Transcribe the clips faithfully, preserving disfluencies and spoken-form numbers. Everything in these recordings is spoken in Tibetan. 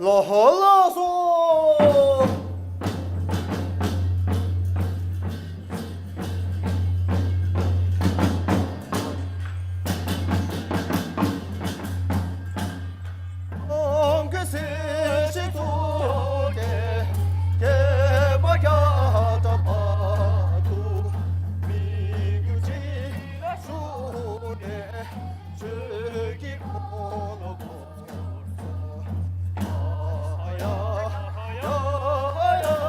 ལོ་ལོ་སོ། ཨང་ཀི་སེ་ཤེ་ཐོ་ཀེ་ཀེ་པ་ཀྱ་ཏ་པ་ཏུ་མི་གུ་ཅི་ལ་སུ་ནེ་ཆོས་ཀྱི་འཁོར་ལོ་བསྐོར་སོ། ཨ་ཡ་ཡ་ཡ་ཡ་ཡ་ཡ།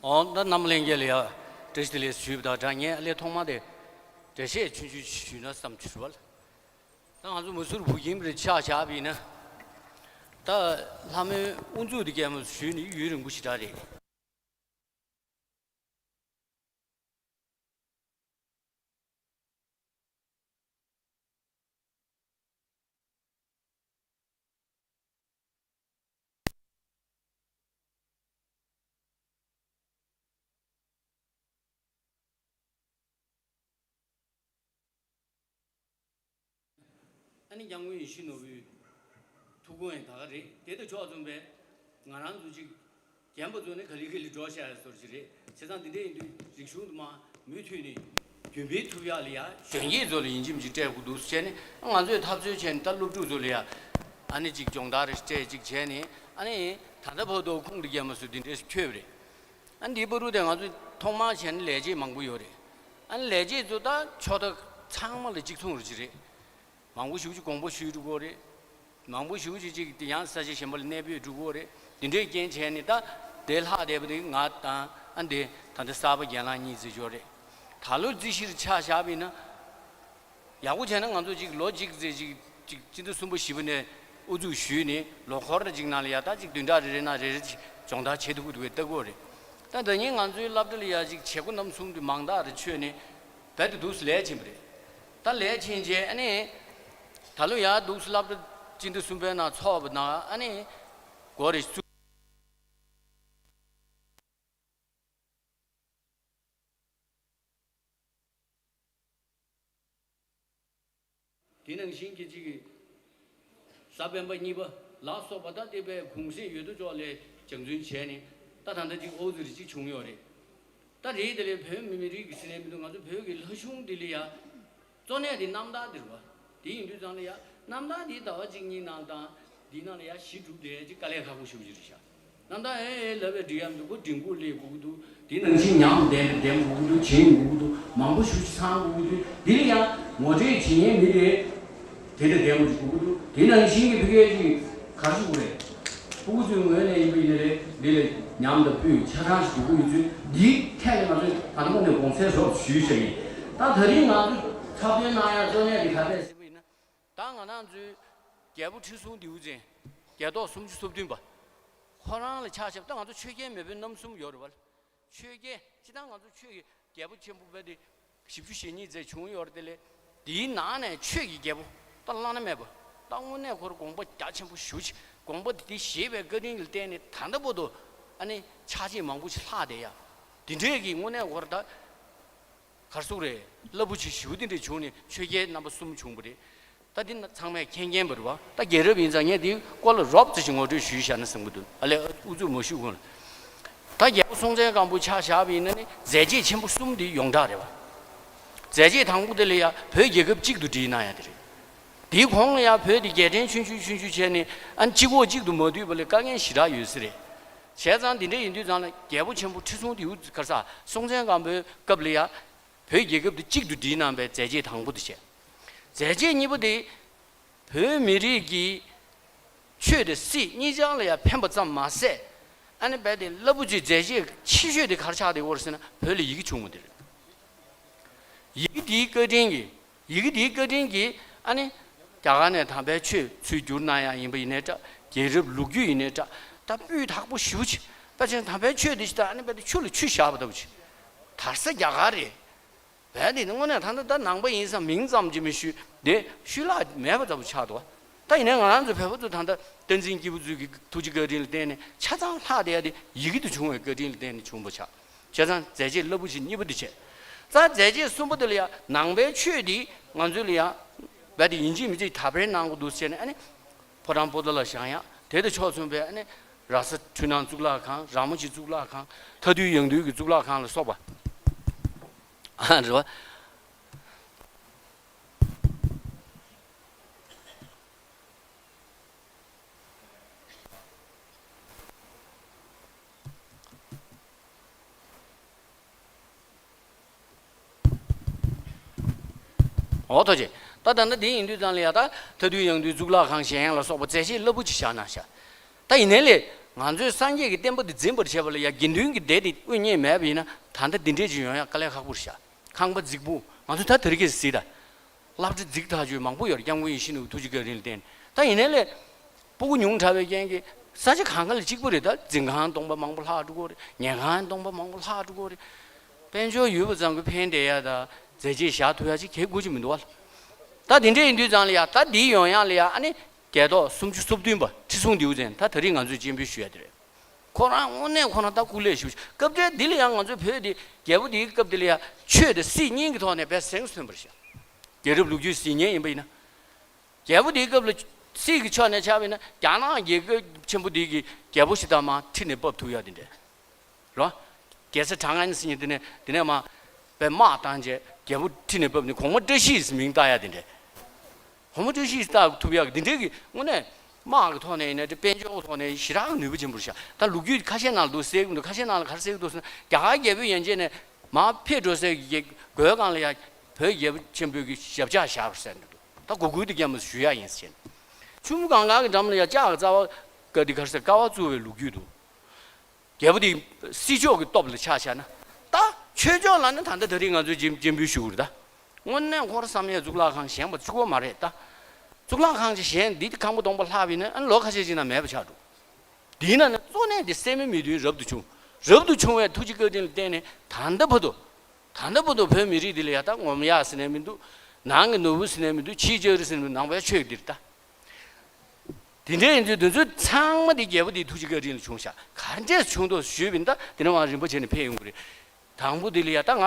ཨོ་ད་རྣམ་གླིང་རྒྱལ་ལ་ཡ་བཀྲ་ཤིས་བདེ་ལེགས་ཞུས་པ་དང་སྦྲགས། ངས་ཨ་ལས་ཐོག་མ་དེ་འགྲེལ་བཤད་ཆུང་ཆུང་ཞུས་ན་བསམ་བྱུང་བ་ལ། ད་ང་ཚོ་མ་སུར་བུ་ཁྱིམ་རེ་ཆགས་བཞག་པ་ཡིན་ན། ད་ལྷ་མོའི་དབུ་འཛུགས་དེ་གས་མ་ཞུས་ནས་ཡུན་རིང་པོ་ཞིག་འདྲ་རེད། ཨ་ནི་སྐྱབས་མགོན་ཡིད་བཞིན་ནོར་བུའི་ཐུགས་དགོངས་ཡང་ད་ག་རེད། དེ་དང་ཕྱོགས་མཚུངས་པའི་ང་རང་ཚོ་ཅིག་རྒན་པ་ཚོ་ནི་ག་ལེ་ག་ལེ་འགྲོ་བཞག་ཡ་བཟོ་འདྲ་ཅིག་རེད། བྱས་ཙང་འདི་འདྲ་ཡིན་དུས་རིག་གཞུང་དུ་མ་མུ་མཐུད་ནས་རྒྱུན་སྤེལ་ཐུབ་ཡག་ལ་ཡ་གཞོན་སྐྱེས་ཚོ་ལ་ཡིན་གཅིག་མིན་གཅིག་སྤྲད་དགོས་འདུག་བྱས་ནས། ང་ཚོས་འཐབ་རྩོད་བྱས་ནས་ད་སློབ་ཕྲུག་ཚོ་ལ་ཡ་ཨ་ནི་ཅིག་སྦྱོང་བརྡར་རེ་སྤྲད་ཅིག་བྱས་ནས། ཨ་ནི་ད་ལྟ་བར་དུ་ཁུངས་དེ་རྒྱ་མ་སུ་འདི་འདྲས་སུ་འཁྱོལ་བ་རེད། ཨ་ནི་འདི་བར་དུ་དེ་ང་ཚོ་ཐོག་མར་བྱས་ན་ལས་བྱེད་མང་པོ་ཡོད་རེད། ཨ་ནི་ལས་བྱེད་ཚོ་ད་ཕྱོགས་མཐའ་ཚང་མ་ལ་གཅིག་མཚུངས་རེ་ཅིག་རེད། མང་པོ་ཞེ་པོ་ཅིག་དགོངས་པ་ཞུས་འགྲོ་གི་རེད། མང་པོ་ཞེ་པོ་ཅིག་ཅིག་དེ་ཡང་ས་ཆ་གཞན་པ་ལ་གནས་སྤོས་འགྲོ་གི་རེད། དེ་འདྲའི་རྐྱེན་བྱས་ནས་ད་དེ་ལྷག་བསྡད་པ་དེ་ང་དང་ཨ་འདི་ད་ལྟ་གསར་པ་རྒན་ལགས་གཉིས་ཙམ་ཡོད་རེད། ད་ལོ་རྩིས་གཞིར་ཆ་བཞག་པ་ཡིན་ན། ཡག་པོ་བྱས་ན་ང་ཚོ་ཅིག་ལོ་གཅིག་ཙམ་ཅིག་ཅིག་སྤྱི་ཟླ་གསུམ་པ་བཞི་པ་ནས་དབུ་འཛུགས་ཞུས་ནས་ལོ་འཁོར་གཅིག་ནང་ལ་ཡ་ད་ཅིག་བདུན་ཕྲག་རེ་རེ་ནང་རེ་རེ་ཅིག་སྦྱོང་བརྡར་བྱེད་ཐུབ་ཀྱི་འདུག་པའི་ལྟ་གི་རེད། ད་ད་ནི་ང་ཚོའི་སློབ་གྲྭ་ལ་ཡ་ཅིག་བྱེད་སྒོ་རྣམ་གསུམ་དུ་མང་དག་རེ་ཆོད་ནས་རྦད་དེ་འདུག་སེ་ལས་ཕྱིན་པ་རེད། ད་ལས་ཕྱིན་རྗེས་ཨ་ནི་ད་ལོ་ཡ་འདུག་སེ་སློབ་གྲྭ་སྤྱི་ཟླ་གསུམ་པའི་ནང་ཚོགས་པ་ནང་ཨ་ནི་སྒོ་རེ་བཙུགས། དེ་ནང་བཞིན་གྱི་གཅིག་གཟའ་སྤེན་པ་གཉིས་པ་ལ་སོགས་པ་ད་ལྟ་བའི་གུང་སེང་ཡོད་དོ་ཅོག་ལ་སྦྱང་བརྩོན་བྱས་ནས། ད་ད་ལྟ་གཅིག་ཨོ་ཙི་རེ་གཅིག་བྱུང་ཡོད་རེད། ད་རེད། དེ་ལས་བོད་མི་མི་རིགས་ཀྱི་ཟེར་ནས་མི་འདུག་ང་ཚོ་བོད་ཀྱི་ལྷ་གཞུང་འདི་ལ་ཡ་གཙོ་གནད་དེ་རྣམ་ཐར་འདི་རེད་བ། དེ་ཡིན་དུས་ཙང་ལ་ཡ་རྣམ་ཐར་འདི་ཟླ་བ་གཅིག་གཉིས་ནང་དང་འདི་ནང་ལ་ཡ་བཞི་དྲུག་དེ་ཅིག་དཀའ་ལས་ཁག་པོ་ཞེ་པོ་ཅིག་རེད་ཤག་རྣམ་ཐར་ཨེ་ཨེ་ལབ་པའི་འབྲི་ཡག་འདུག་གོ། འབྲི་འགོ་སླེབས་དགོས་ཀྱི་འདུག་དེ་ནང་བཞིན་ཉམས་ལྡན་ལྡན་དགོས་ཀྱི་འདུག་སྦྱང་དགོས་ཀྱི་འདུག་མང་པོ་ཞེ་པོ་ཅིག་ཚང་དགོས་ཀྱི་འདུག་འདི་ལ་ཡ་ངོ་སྤྲོད་བྱེད་མཁན་མི་རེད། དེ་དང་ལྡན་པ་ཞིག་དགོས་ཀྱི་འདུག་དེ་ནང་བཞིན་གྱི་ཕ་གིའི་ཅིག་ག་རེ་ཞུ་དགོས་རེད། སྤུ་གུ་ཚོའི་ངོས་ནས་ཡིན་པ་ཡིན་ན་རེད། འདི་ལ་ཉམས་དང་སྤུས་ཆ་ཚང་ཞིག་དགོས་ཀྱི་ཡོད་ཚུལ་འདིའི་ཐད་ལ་ང་ཚོས་ད་ལྟ་ནས་དགོངས་སེལ་ཟབ་ཞུས་བྱས་ཡིན། ད་ད་རིང་ང་ཚོས་འཁྲབ་སྟོན་གནང་ཡ་གཙོ་གནད་དེ་ག་རེ་རེད་ཟེར་བ་ཡིན་ན། ད་ང་རང་ཚོའི་རྒྱལ་པོ་ཁྲི་སྲོང་ལྡེའུ་བཙན་རྒྱལ་ཐོག་སུམ་ཅུ་སོ་བདུན་པ། ཁོ་རང་ལ་ཆ་བཞག་ད་ང་ཚོ་ཆོས་རྒྱལ་མེས་དབོན་རྣམ་གསུམ་ཡོད་རེད་བ། ཆོས་རྒྱལ་སྤྱིར་བཏང་ང་ཚོ་ཆོས་ཀྱི་རྒྱལ་པོ་ཆེན་པོ་དཔེ་དེ་བཞི་བཅུ་ཞེ་གཉིས་ཙམ་བྱུང་ཡོད་རེད། དེ་ལས་དེའི་ནང་ནས་ཆོས་ཀྱི་རྒྱལ་པོ་ད་བླ་ན་མེད་པ། ད་དངོས་གནས་ཁོ་རང་དགོངས་པ་རྒྱ་ཆེན་པོ་ཞེ་པོ་ཅིག་དགོངས་པ་དེ་བཞེས་པའི་བཀའ་དྲིན་ལ་བརྟེན་ནས་ད་ལྟ་བར་དུ་ཨ་ནི་ཕྱག་རྗེས་མང་པོ་ཞིག་ལྷག་བསྡད་ཡ། དེ་འདྲས་ཀྱི་དངོས་གནས་ཁོ་རང་ད་གར་སོང་རེད། རླབས་པོ་ཆེ་ཞེ་པོ་དེ་འདྲས་བྱུང་ནས་ཆོས་རྒྱལ་རྣམ་པ་གསུམ་བྱུང་བ་རེད། ད་འདི་ཚང་མས་མཁྱེན་མཁྱེན་པ་རེད་བ། ད་རྒྱལ་རབས་ཡིན་ཙང་ངས་འདིའི་སྐོར་ལ་རོབ་ཙམ་ཞིག་ངོ་སྤྲོད་ཞུས་བཞག་ན་བསམ་གྱི་འདུག་ཨ་ལས་ཨུ་ཚུགས་མ་ཞུ་གོང་ལ། ད་རྒྱལ་པོ་སྲོང་བཙན་སྒམ་པོ་ཆ་བཞག་པ་ཡིན་ན་ནི་མཛད་རྗེས་ཆེན་པོ་གསུམ་འདི་ཡོངས་གྲགས་རེད་བ། མཛད་རྗེས་དང་པོ་དེ་ལ་ཡ་བོད་རྒྱལ་ཁབ་གཅིག་ཏུ་སྒྲིལ་གནང་ཡ་དེ་རེད། དེའི་གོང་ལ་ཡ་བོད་འདི་རྒྱལ་ཕྲན་ཆུང་ཆུང་ཆུང་ཆུང་བྱས་ནས་ཨ་ནི་གཅིག་པོ་གཅིག་ཏུ་མ་འདུས་པ་ལ་དཀའ་ངལ་ཞེ་དྲག་ཡོད་ས་རེད། བྱས་ཙང་འདི་འདྲ་ཡིན་དུས་ཙང་ལ་རྒྱལ་པོ་ཆེན་པོ་ཁྲི་སྲོང་ལྡེའུ་ག་རེ་ཟ་སྲོང་བཙན་སྒམ་པོའི་སྐབས་ལ་ཡ་བོད་རྒྱལ་ཁབ་འདི་གཅིག་ཏུ་སྒྲིལ་གནང་བའི་མཛད་རྗེས་དང་པོ་དེ་བྱས། མཛད་རྗེས་གཉིས་པ་དེ་བོད་མི་རིགས་ཀྱི་ཆོས་དང་སྲིད་གཉིས་ཆར་ལ་ཡང་ཕན་པ་ཙམ་མ་ཟད། ཨ་ནི་རྦད་དེ་རླབས་པོ་ཆེའི་མཛད་རྗེས་ཆེ་ཤོས་དེ་ག་རེ་ཆགས་བསྡད་ཡོད་རེད་ཟེར་ན་བོད་ལ་ཡི་གེ་བྱུང་བ་དེ་རེད། ཡི་གེ་དེའི་བཀའ་དྲིན་གྱིས། ཡི་གེ་དེའི་བཀའ་དྲིན་གྱིས་ཨ་ནི་རྒྱ་གར་ནས་དམ་པའི་ཆོས་ཚུར་བསྒྱུར་གནང་ཡག་ཡིན་པ་ཡིན་ནའི་འདྲ། རྒྱལ་རབས་ལོ་རྒྱུས་ཡིན་ནའི་འདྲ། ད་སྤུས་དག་པོ་ཞེ་པོ་ཅིག་དཔེ་ཆ་དམ་པའི་ཆོས་དེ་ཞིག་ད་ཨ་ནི་རྦད་དེ་ཆུ་ལ་ཆུ་བཞག་པ་ལྟ་བུ་ཅིག་དར་ས་རྒྱ་གར་རེད། བས་དེ་ནི་དངོས་གནས་ད་ལྟ་ད་ནང་པ་ཡིན་བསམ་མིང་ཙམ་གྱིས་མི་ཞུ་དེ་ཤུལ་ལྷག་མེད་པ་ལྟ་བུ་ཆགས་འདུག་ད་ཡིན་ནའི་ང་རང་ཚོ་བོད་པ་ཚོ་ད་ལྟ་བསྟན་འཛིན་སྐྱེས་བུ་མཛོད་ཀྱི་ཐུགས་རྗེ་བཀའ་དྲིན་ལ་བརྟེན་ནས་ཆ་ཚང་ལྷག་བསྡད་ཡ་དེ་ཡི་གེ་དུ་བྱུང་བའི་བཀའ་དྲིན་ལ་བརྟེན་ནས་བྱུང་བ་ཆགས། བྱས་ཙང་མཛད་རྗེས་རླབས་པོ་ཆེ་གཉིས་པ་དེ་བྱས། ཙང་མཛད་རྗེས་གསུམ་པ་དེ་ལ་ཡང་ནང་པའི་ཆོས་དེ་ང་ཚོ་ལ་ཡང་རྦད་དེ་ཡིན་གཅིག་མིན་གཅིག་དར་སྤེལ་གནང་དགོས་འདུག་ཟེར་ནས་ཨ་ནི་ཕོ་བྲང་པོ་ཏ་ལ་བཞེངས་ཡ། དེ་དང་ཕྱོགས་མཚུངས་པའི་ཨ་ནི་ར་ས་འཕྲུལ་སྣང་གཙུག་ལག་ཁང་། ར་མོ་ཆེ་གཙུག་ལག་ཁང་། མཐའ་འདུལ་ཡང་འདུལ་གྱི་གཙུག་ལག་ཁང་ལ་སོགས་པ། ཨ་རེད་བ། འོ་ཐུགས་རྗེ་ཆེ། ད་ད་ལྟ་འདི་ཡིན་དུས་ཙང་ལ་ཡ་ད་མཐའ་འདུལ་ཡང་འདུལ་གཙུག་ལག་ཁང་བཞེངས་ཡ་ལ་སོགས་པ་མཛད་རྗེས་རླབས་པོ་ཆེ་བཞག་གནང་ཤག་ད་ཡིན་ནའི་ལས། ང་ཚོས་སངས་རྒྱས་ཀྱི་བསྟན་པ་འདི་འཛིན་པར་བྱེད་པ་ལ་ཡ་དགེ་འདུན་གྱི་སྡེ་འདི་དབུ་བརྙེས་མེད་པ་ཡིན་ན། ད་ལྟ་འདི་འདྲས་ཅིག་ཡོང་ཡ་དཀའ་ལས་ཁག་པོ་རེད་ཤག། ཁང་པ་རྫིག་པོ། ང་ཚོ་ད་དེ་རིང་ཁ་སང་གཟིགས་དང་། སློབ་གྲྭ་རྫིག་ཐག་ཆོད། མང་པོ་ཡོད་རེད། སྐྱབས་མགོན་ཡིད་བཞིན་ནོར་བུ་ཐུགས་རྗེ་བཀའ་དྲིན་ལ་བརྟེན་ནས། ད་ཡིན་ནའི་ལས་སྤུ་གུ་ཉུང་དྲགས་པའི་རྐྱེན་གྱིས་ས་ཆ་གང་ག་ལ་གཅིག་པ་རེད། ད་འཛིན་ཁང་སྟོང་པ་མང་པོ་ལྷག་འགྲོ་གི་རེད། ཉལ་ཁང་སྟོང་པ་མང་པོ་ལྷག་འགྲོ་གི་རེད། དཔལ་འབྱོར་ཡོད་པ་ཙམ་གྱིས་ཕན་བསྡད་ཡ་དང་མཛད་རྗེས་བཞག་ཐུབ་ཡ་ཅིག་གལ་དགོས་ཀྱི་མི་འདུག་བ། ད་དེ་འདྲས་ཡིན་དུས་ཙང་ལ་ཡ། ད་འདི་ཡོང་ཡ་ལ་ཡ། ཨ་ནི་རྒྱལ་ཐོག་སུམ་ཅུ་སོ་བདུན་པ་ཁྲི་སྲོང་ལྡེའུ་བཙན། ད་དེ་རིང་ང་ཚོས་སྤྱན་འབུལ་ཞུ་ཡ་དེ་རེད། ཁོ་རང་དངོས་གནས་ཁོ་རང་ད་སྐུ་ལས་ཞུ། སྐབས་འཕྲལ་འདི་ལ་ཡང་ང་ཚོའི་བོད་འདི། རྒྱལ་པོ་འདིའི་སྐབས་འདི་ལ་ཡང་ཆོས་དང་སྲིད་གཉིས་ཀྱི་ཐོག་ནས་དཔེ་གཟེངས་སུ་ཐོན་པ་རེད་ཤག། རྒྱལ་རབས་ལོ་རྒྱུས་ཟིན་མཁན་ཡིན་པ་ཡིན་ན། རྒྱལ་པོ་འདིའི་སྐབས་ལ་སྲིད་ཀྱི་ཕྱོགས་ནས་ཆ་བཞག་ན། རྒྱ་ནག་རྒྱལ་ཁབ་ཆེན་པོ་འདི་གི་རྒྱལ་པོ་ཞིག་དང་མར་ཁྲི་ནས་ཕབ་ཐུབ་ཡ་དེ་འདྲ་རོ། རྒྱལ་ས་ཁྲང་ཨན་ཟེར་མཁན་དེ་ནས། དེ་ནས་མར་དཔེ་དམག་བཏང་བྱས་རྒྱལ་པོ་ཁྲི་ནས་ཕབ་ནས། གོང་མ་བཀྲ་ཤིས་ཟེར་མིང་བཏགས་ཡ་དེ་འདྲ། གོང་མ་བཀྲ་ཤིས་བཏགས་ཐུབ་ཡག་འདི་འདྲའི་གི་དངོས་གནས་དམག་གི་ཐོག་ནས་ཡིན་ན་འདྲ། དཔལ་འབྱོར་གི་ཐོག་ནས་ཞེ་དྲག་ནུས་པ་ཆེན་པོ་རེད་ཤག། ད་ལོ་རྒྱུས་ཁ་ཤས་ནང་ལ་འདུག་ཟེར་གི་འདུག། ཁ་ཤས་ནང་ལ་ག་རེ་ཟེར་གི་འདུག་ཟེར་ན། རྒྱ་གར་རྒྱལ་པོའི་ཡན་ཆད་ནས་མར་ཕེབས་འགྲོ་སའི་གི་སྒོའི་སྒང་ལ་ཡ་བོད་རྒྱལ་པོ་ཆེན་པོའི་གི་ཞབས་ཆག་བཞག་པ་ཟེར་འདུག། ད་གུ་གུལ་དུ་རྒྱལ་མོ་ཞུ་ཡ་ཡིན་ཟེར་བྱས་ནས། ཆུ་མོ་གངྒཱ་གི་འགྲམ་ལ་ཡ་ལྕགས་ཀྱི་རྩ་བ་ཀ་འདི་ག་རེ་ཟེར། ཀ་བ་བཙུགས་པའི་ལོ་རྒྱུས་འདུག། རྒྱལ་པོ་དེ་སྲིད་ཕྱོགས་ཀྱི་སྟོབས་ལ་ཆ་བཞག་ན། ད་ཆོས་ཕྱོགས་ལ་ནི་ད་ལྟ་དེ་རིང་ང་ཚོས་སྤྱན་སྤྱན་འབུལ་ཞུ་དགོས་རེད་ད། དངོས་གནས་ཁོ་རང་བསམ་ཡས་གཙུག་ལག་ཁང་བཞེངས་པ་གཅིག་པོ་མ་རེད་ད། གཙུག་ལག་ཁང་ཅིག་བཞེངས། འདི་ཁང་པ་སྟོང་པ་ལྷག་པ་ཡིན་ན། ཨ་ནི་ལོ་ཁ་ཤས་ཅིག་ནང་མེད་པ་ཆགས་འགྲོ། དེའི་ནང་ནས་གཙོ་གནད་དེ་སད་མི་མི་བདུན་རབ་ཏུ་བྱུང་། རབ་ཏུ་བྱུང་བའི་ཐུགས་རྗེ་བཀའ་དྲིན་ལ་བརྟེན་ནས་ད་ལྟ་བར་དུ། ད་ལྟ་བར་དུ་བོད་མི་རིགས་འདི་ལ་ཡ་ད་ངོམ་ཡག་ཟེར་ནས་མི་འདུག། ནང་གི་ནོར་བུ་ཟེར་ནས་མི་འདུག། ཕྱིའི་ལྕགས་རི་ཟེར་ནས་མི་འདུག། ནང་པའི་ཆོས་འདི་རེད་ད། དེ་འདྲ་ཡིན་དུས་དེ་ཚོ་ཚང་མ་དེ་རྒྱལ་པོ་དེའི་ཐུགས་རྗེ་བཀའ་དྲིན་ལ་བྱུང་ཤག། ག་འདྲས་བྱུང་འདུག་ཞུས་པ་ཡིན་ན། ད་དེ་ནས་མར་རིམ་པ་བྱས་ནས་ཕེབས་ཡོང་གི་རེད། དང་པོ་དེ་ལ་ཡ་ད་ང་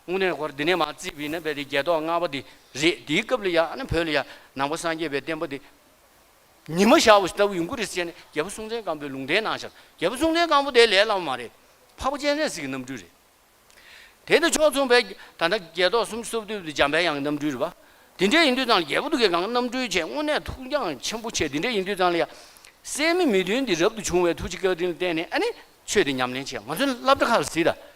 དངོས་གནས་ཁོ་རང་འདི་ནས་མར་བརྩིས་པ་ཡིན་ན། དཔེ་དེ་རྒྱལ་ཐོག་ལྔ་པ་དེ་རེད། དེའི་སྐབས་ལ་ཡ་ཨ་ནི་བོད་ལ་ཡ་ནང་པ་སངས་རྒྱས་པའི་བསྟན་པ་དེ་ཉི་མ་ཤར་བ་ཞིག་ལྟ་བུ་ཡོང་གི་རེད་ཟེར་ནས་རྒྱལ་པོ་སྲོང་བཙན་སྒམ་པོས་ལུང་བསྟན་གནང་ཤག། རྒྱལ་པོ་སྲོང་བཙན་སྒམ་པོ་དེ་ལས་སླ་པོ་མ་རེད། འཕགས་པ་སྤྱན་རས་གཟིགས་ཀྱི་རྣམ་སྤྲུལ་རེད། དེ་དང་ཕྱོགས་མཚུངས་པའི་ད་ལྟ་རྒྱལ་ཐོག་སུམ་ཅུ་སོ་བདུན་པ་དེ་འཇམ་དཔལ་དབྱངས་ཀྱི་རྣམ་སྤྲུལ་རེད་པ། དེ་འདྲ་ཡིན་དུས་ཙང་རྒྱལ་པོ་དེ་གའི་སྒང་རྣམ་སྤྲུལ་བྱས། དངོས་གནས་ཐུགས་ཀྱང་ཆེན་པོ་བྱས། དེ་འདྲ་ཡིན་དུས་ཙང་ལ་ཡ། སད་མི་མི་བདུན་འདི་རབ་ཏུ་བྱུང་བའི་ཐུགས་རྗེ་བཀའ་དྲིན་ལ་བརྟེན་ནས་ཨ་ནི་ཆོས་དེ་ཉམས་ལེན་བྱས། ང་ཚོའི་སློབ་གྲྭ་ཁག་ལ་གཟིགས་དང་།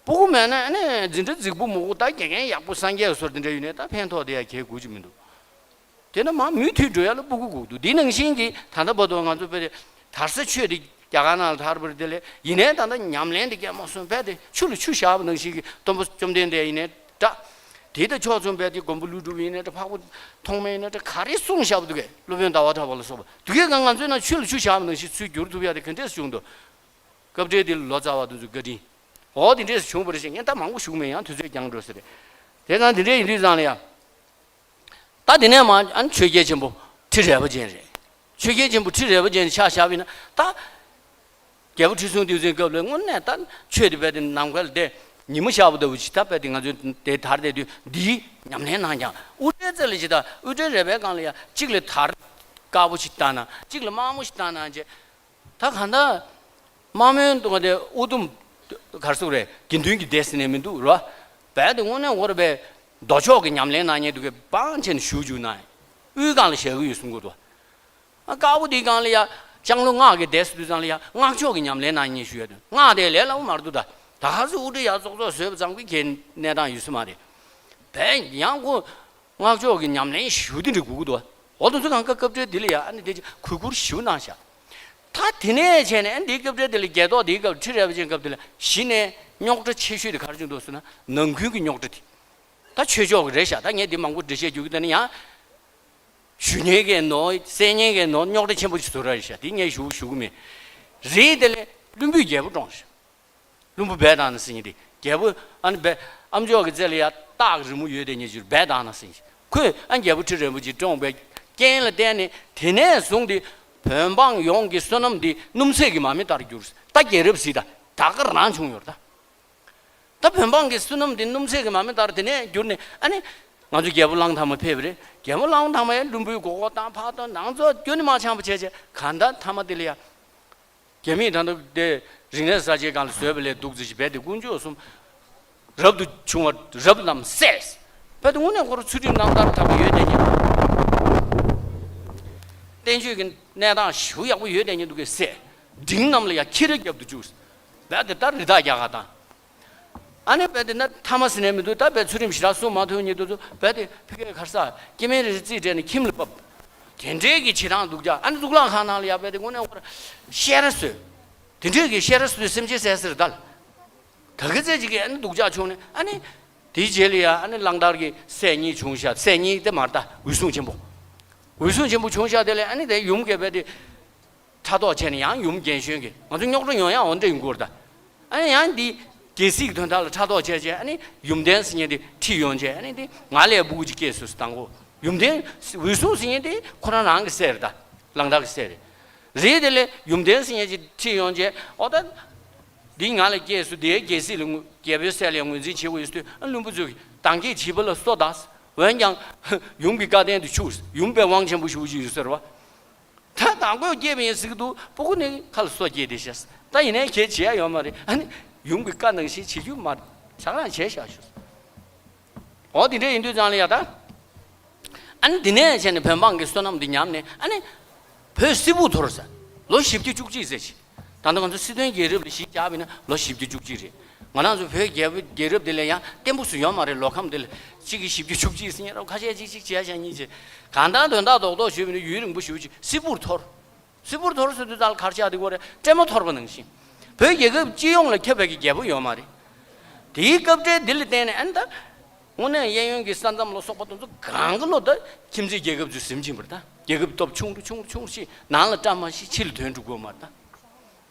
སྤུ་གུ་མེད་ན་ཨ་ནི་འཛིན་གྲྭ་རྫིག་པོ་མོ་གུ། ད་དགེ་རྒན་ཡག་པོ་སངས་རྒྱས་བཟོ་འདི་འདྲ་ཡོད་ནའི་ད་ཕན་ཐོགས་དེ་ཡ་གལ་དགོས་ཀྱི་མི་འདུག། དེ་ན་མར་མུ་མཐུད་འགྲོ་ཡ་ལ་སྤུ་གུ་དགོས་འདུག། འདི་ནང་བཞིན་གྱི་ད་ལྟ་བར་དུ་ང་ཚོ་དཔེ་དར་ས་ཆོས་དེ་རྒྱ་གར་ནང་ལ་དར་བ་རེད། དེ་ལས་ཡིན་ནའི་ད་ལྟ་ཉམས་ལེན་དེ་སྐྱེལ་མ་སོང་། དཔེ་དེ་ཆུ་ལ་ཆུ་བཞག་པ་ནང་བཞིན་གྱི། སྟོན་པ་བཅོམ་ལྡན་འདས་ཡིན་ནའི་འདྲ། དེ་དང་ཕྱོགས་མཚུངས་པའི་དེ་མགོན་པོ་ཀླུ་སྒྲུབ་ཡིན་ནའི་འདྲ། འཕགས་པ་ཐོགས་མེད་ཡིན་ནའི་འདྲ། ག་རེ་གསུངས་བཞག་པ་འདུག་གས། སློབ་དཔོན་ཟླ་བ་གྲགས་པ་ལ་སོགས་པ། དེ་གའི་སྒང་ང་ཚོའི་ནང་ཆུ་ལ་ཆུ་བཞག་པ་ནང་བཞིན་ཚུར་བསྒྱུར་ཐུབ་ཡ་དེ་ག་འདྲས་བྱུང་འདུག། སྐབས་འཕྲལ་འདི་ལ་ལོ་ཙཱ་བ་དེ་ཚོའི་བཀའ་དྲིན། འོ་དེ་འདྲས་བྱུང་བ་རེད་ཟེར། ངས་ད་མང་པོ་ཞུ་གི་མེད། ཡང་དུས་ཚོད་འགྱངས་འགྲོ་ས་རེད། དེ་ཙང་དེ་འདྲས་ཡིན་དུས་ཙང་ལ་ཡ། ད་དེ་ནས་མར་ཨ་ནི་ཆོས་རྒྱལ་ཆེན་པོ་ཁྲི་རལ་པ་ཅན་རེད། ཆོས་རྒྱལ་ཆེན་པོ་ཁྲི་རལ་པ་ཅན་ཆ་བཞག་པ་ཡིན་ན། ད་རྒྱལ་པོ་ཁྲི་སྲོང་ལྡེའུ་བཙན་སྐབས་ལ་དངོས་གནས་ད་ཆོས་དེ་དཔེ་དེ་ནམ་མཁའ་ལ་དེ་ཉི་མ་ཤར་བ་ལྟ་བུ་ཞིག། ད་དཔེ་དེ་ང་ཚོས་དེ་དར་བསྡད་དུས་འདིའི་ཉམས་ལེན་གནང་ཀྱང་། དབུ་སྐྲའི་རྩེ་ལ་ཅིག་ད་དབུ་སྐྲའི་རལ་པའི་སྒང་ལ་ཡ་གཅིག་ལ་དར་དཀར་པོ་ཞིག་བཏགས་ན། གཅིག་ལ་དམར་མོ་ཞིག་བཏགས་ན་བྱས། ད་གང་ལྟར་དམག་མིའི་ཐོག་དེ་དབུ་དུམ་ག་རེ་ཟེར་དགོས་རེད། དགེ་འདུན་གྱི་སྡེ་ཟེར་ནས་མི་འདུག་ར། རྦད་དེ་དངོས་གནས་ཁོ་ར་དཔེ་མདོ་ཕྱོགས་ཀྱི་ཉམས་ལེན་གནང་མཁན་འདུག་གས། པང་བྱས་ནས་བཞུགས་བཞུགས་ན་དབུའི་སྒང་ལ་བཞག་གི་ཡོད་གསུང་གི་འདུག། ཨ། དཀར་པོ་དེའི་སྒང་ལ་ཡ་ལྕང་ལོ་སྔགས་ཀྱི་སྡེ་ཟེར་དུས་ཙང་ལ་ཡ་སྔགས་ཕྱོགས་ཀྱི་ཉམས་ལེན་གནང་མཁན་ཞུ་ཡ་དེ། སྔགས་དེ་ལས་སླ་པོ་མ་རེད་འདུག། ད་ད་ག་ཚོད་དབུ་སྐྲ་ཡར་ཙོག་ཙོག་བཟོས་པ་ཙམ་གྱིས་ཁྱད་གནས་སྟངས་ཡོད་ས་མ་རེད། དཔེ་ཡང་ཁོ་སྔགས་ཕྱོགས་ཀྱི་ཉམས་ལེན་ཞེ་པོ་དེ་འདྲ་དགོས་ཀྱི་འདུག། འོ། དེ་ཚོ་གང་ག་སྐབས་འཕྲལ་འདི་ལ་ཡ་ཨ་ནི་དེ་ཅིག་གུས་བཀུར་ཞེ་པོ་གནང་ཤག། ད་དེ་ནས་བྱས་ནས་ཨ་ནི་འདིའི་སྐབས་འཕྲལ་འདི་ལ་རྒྱལ་ཐོག་འདིའི་སྐབས་ཁྲི་རལ་པ་ཅན་སྐབས་འདི་ལ་གཞི་ནས་རྙོག་དྲ་ཆེ་ཤོས་དེ་ག་རེ་བྱུང་འདུག་ཟེར་ན། ནང་ཁུལ་གྱི་རྙོག་དྲ་དེ། ད་ཆོས་ཕྱོགས་ཀྱི་རེད་ཤག། ད་ངས་འདི་མང་པོ་འགྲེལ་བཤད་རྒྱག་གི། ད་ནི་ཡང་ཞུ་མཁན་གྱི་ནོར། གསན་མཁན་གྱི་ནོར། རྙོག་དྲ་ཆེན་པོ་ཞིག་བཟོ་ར་རེད་ཤག། འདི་ངས་ཞུ་ཞུ་གི་མེད། རེད། དེ་ལས་བློན་པོས་རྒྱལ་པོ་བཀྲོངས་ཤག། བློན་པོ་སྦས་བཏང་ན་ཟེར་མཁན་དེ། རྒྱལ་པོ་ཨ་ནི་སྦས། ཨ་མཆོག་གི་རྩེ་ལ་ཡ་སྟག་རི་མོ་ཡོད་དེ་ཉེ་ཞུ་སྦས་བཏང་ན་ཟེར་མཁན། ཁོས་ཨ་རྒྱལ་པོ་ཁྲི་རལ་པ་ཅན་བཀྲོངས་པའི་རྐྱེན་ལ་བརྟེན་ནས། དེ་ནས་བཟུང་སྟེ་བོད་འབངས་ཡོངས་ཀྱི་བསོད་ནམས་འདི་སྣུམ་ཟད་ཀྱི་མ་མི་ལྟར་གྱུར། ད་རྒྱལ་རབས་ཟེར་ད་ད་ག་རང་བྱུང་ཡོད་རེད་ད། ད་བོད་འབངས་ཀྱི་བསོད་ནམས་འདི་སྣུམ་ཟད་ཀྱི་མ་མི་ལྟར་དེ་ནས་གྱུར་ནས། ཨ་ནི་ང་ཚོ་རྒྱལ་པོ་གླང་དར་མ་ཕེབས་པ་རེད། རྒྱལ་པོ་གླང་དར་མ་ཡང་བློན་པོའི་མགོ་སྐོར་བཏང་། ཕར་བཏང་། ནང་ཚོ་སྐྱོན་ནི་མ་ཆགས་པ་བྱས་བྱས། གང་ལྟར་མཐའ་མ་དེ་ལ་ཡ། རྒྱ་མིས་ད་ལྟ་དེ་རིག་གནས་གསར་བརྗེའི་སྒང་ལ་བཟོས་པ་ལས་སྡུག་ཙམ་ཞིག་རྦད་དེ་དཀོན་མཆོག་གསུམ། རབ་ཏུ་བྱུང་བ་རབ་རྣམས་སྲས། རྦད་དེ་དངོས་གནས་ཁོ་རང་ཚུལ་ཁྲིམས་རྣམ་ཐར་ལྟ་བུ་ཡོད་དེ་ཉིད། བསྟན་བཅོས་ཀྱི་གནས་སྟངས་ཞེ་པོ་ཡག་པོ་ཡོད་དེ་ཉིད་འདུག་གས་ཟེར། འབྲིང་རྣམས་ལ་ཡང་ཁྱི་རེ་རྒྱབ་ཏུ་བཅུག། རྦད་དེ་ད་རི་དྭགས་རྒྱག་ག་བཏང་། ཨ་ནི་རྦད་དེ་ན་ཐ་མ་ཟེར་ནས་མི་འདུག། ད་རྦད་ཚུལ་ཁྲིམས་ཞེ་དྲག་སྲུང་མ་ཐུབ་ཉིད་དུ་ཚོ་རྦད་དེ་ཕ་གིར་ག་རེ་ཟ། སྐྱེ་དམན་རེ་རེ་རྩིས་སྤྲད་ནས་ཁྱིམ་ལ་ཕབ། དེ་འདྲའི་གི་བྱེད་སྟངས་སྡུག་ཅག་ཨ་ནི་གཙུག་ལག་ཁང་ནང་ལ་ཡར་ཕེབས་ཏེ་དངོས་གནས་ཁོ་ར་བཤད་ར་བཟོས། དེ་འདྲའི་གི་བཤད་ར་བཟོས་སེམས་ཅན་བསད་ཟེར་ད་ལ། ད་ག་ཚད་ཅིག་གི་ཨ་ནི་སྡུག་ཅག་བྱུང་ནས་ཨ་ནི། དེའི་རྗེས་ལ་ཡ་ཨ་ནི་གླང་དར་གྱི་སྲས་གཉིས་བྱུང་ཤག་སྲས་གཉིས་དེ་མར་ད་འོད་སྲུང་ཆེན་པོ། འོད་སྲུང་ཆེན་པོ་བྱུང་ཤག་དེ་ལས་ཨ་ནི་དེ་ཡུམ་གྱི་བས་དེ། ཕྲག་དོག་བྱས་ནས་ཡང་ཡུམ་རྒན་གཞོན་གྱི་ང་ཚོ་རྙོག་དྲ་ཡོང་ཡ་འོ་འདྲ་ཡིན་སྐོར་ད། ཨ་ནི་ཡང་འདི་རྒྱལ་སྲིད་ཀྱི་དོན་དག་ལ་ཕྲག་དོག་བྱས་བྱས་ཨ་ནི་ཡུམ་བརྟན་ཟེར་མཁན་དེ་ཁྲིད་ཡོང་བྱས་ཨ་ནི་དེ་ང་ལས་སྤུ་གུ་ཅིག་སྐྱེས་སོང་ཟེར་དང་གོ། ཡུམ་བརྟན་འོད་སྲུང་ཟེར་མཁན་དེ་ཁོ་རང་རང་གི་སྲས་རེད་ད། གླང་དར་གྱི་སྲས་རེད། རེད་དེ་ལས་ཡུམ་བརྟན་ཟེར་མཁན་ཅིག་ཁྲིད་ཡོང་བྱས་འོ་ད། འདི་ང་ལས་སྐྱེས་སོང་དེའི་རྒྱལ་སྲིད་ལ་ངོ་རྒྱལ་པོའི་སྲས་ལ་ངོས་འཛིན་བྱེད་དགོས་ཡོད་ཟེར་དུས་ཨ་བློན་པོ་ཚོས་ཀྱིས་འདང་གིས་བྱིས་པ་ལ་སོ་ད། འོན་ཀྱང་ཡུམ་གྱི་བཀའ་བསྟན་དུ་ཆུག་ཡུམ་པའི་དབང་ཆེན་པོ་ཞུ་ཞིག་ཡོད་ཟེར་བ། ད་དང་པོས་སྐྱེས་པ་ཡིན་ཟེར་གྱི་འདུག་སྤུ་གུ་ནི་ཁ་ལ་སོ་སྐྱེས་བསྡད་ཤག་ད་ཡིན་ནའི་གལ་བྱེད་ཡ་ཡོད་མ་རེད། ཨ་ནི་ཡུམ་གྱི་བཀའ་ནང་བཞིན་བྱེད་རྒྱུ་མ་རེད། ཆག་རང་བྱས་ཤག་ཞུ། འོ་དེ་འདྲ་ཡིན་དུས་ཙང་ལ་ཡ་ད། ཨ་ནི་དེ་ནས་བྱས་ནས་བོད་འབངས་ཀྱི་བསོད་ནམས་འདི་ཉམས་ནས་ཨ་ནི། བོད་སིལ་བུར་འཐོར་ཟེར། ལོ་བཞི་བཅུ་བཅུ་གཅིག་ཟེར་ཞིག་ད་ལྟ་ང་ཚོ་སྲིད་དོན་རྒྱལ་རབས་ལ་གཞི་བཞག་པ་ཡིན་ན་ལོ་བཞི་བཅུ་བཅུ་གཅིག་རེད། ང་རང་ཚོ་བོད་རྒྱལ་པོ་རྒྱལ་རབས་དེ་ལས་ཡང་བརྟན་པོ་སུ་ཡོད་མ་རེད། ལོ་ཁམས་དེ་ལ་གཅིག་གིས་བཞི་བཅུ་བཅུ་གཅིག་ཟེར་མཁན་རོ་ཁ་ཤས་གཅིག་གཅིག་བྱས་ཤག་གཉིས་བྱས། གང་ལྟར་དོན་དག་རྡོག་རྡོག་ཞུས་པ་ཡིན་ན་ཡུན་རིང་པོ་ཞེ་པོ་ཅིག་སིལ་བུར་འཐོར། སིལ་བུར་འཐོར་ཟེར་དུས་ཙང་ལ་ག་རེ་ཆགས་འདུག་གོ་རེད། སྲན་མ་འཐོར་བ་ནང་བཞིན། བོད་རྒྱལ་ཁབ་སྤྱི་ཡོངས་ལ་ཁྱབ་པའི་གི་རྒྱལ་པོ་ཡོད་མ་རེད། དེའི་སྐབས་འབྲེལ་འདི་ལ་བརྟེན་ནས་ཨ་ནི་ད། དངོས་གནས་གཡས་གཡོན་གྱི་ས་མཚམས་ལ་སོགས་པ་དེ་ཚོ་གང་ག་ལོ་ད་ཁྱིམ་མཚེས་རྒྱལ་ཁབ་ཚོས་ཟིན་ཕྱིན་པ་རེད་ད། རྒྱལ་ཁབ་སྟོབས་ཆུང་རུ་ཆུང་རུ་ཆུང་རུ་ཕྱིན། ནང་ལ་བཀྲ་མ་ཤིས་ཕྱི་ལ་དོན་འགྲུབ་དགོས་མ་རེད་ད།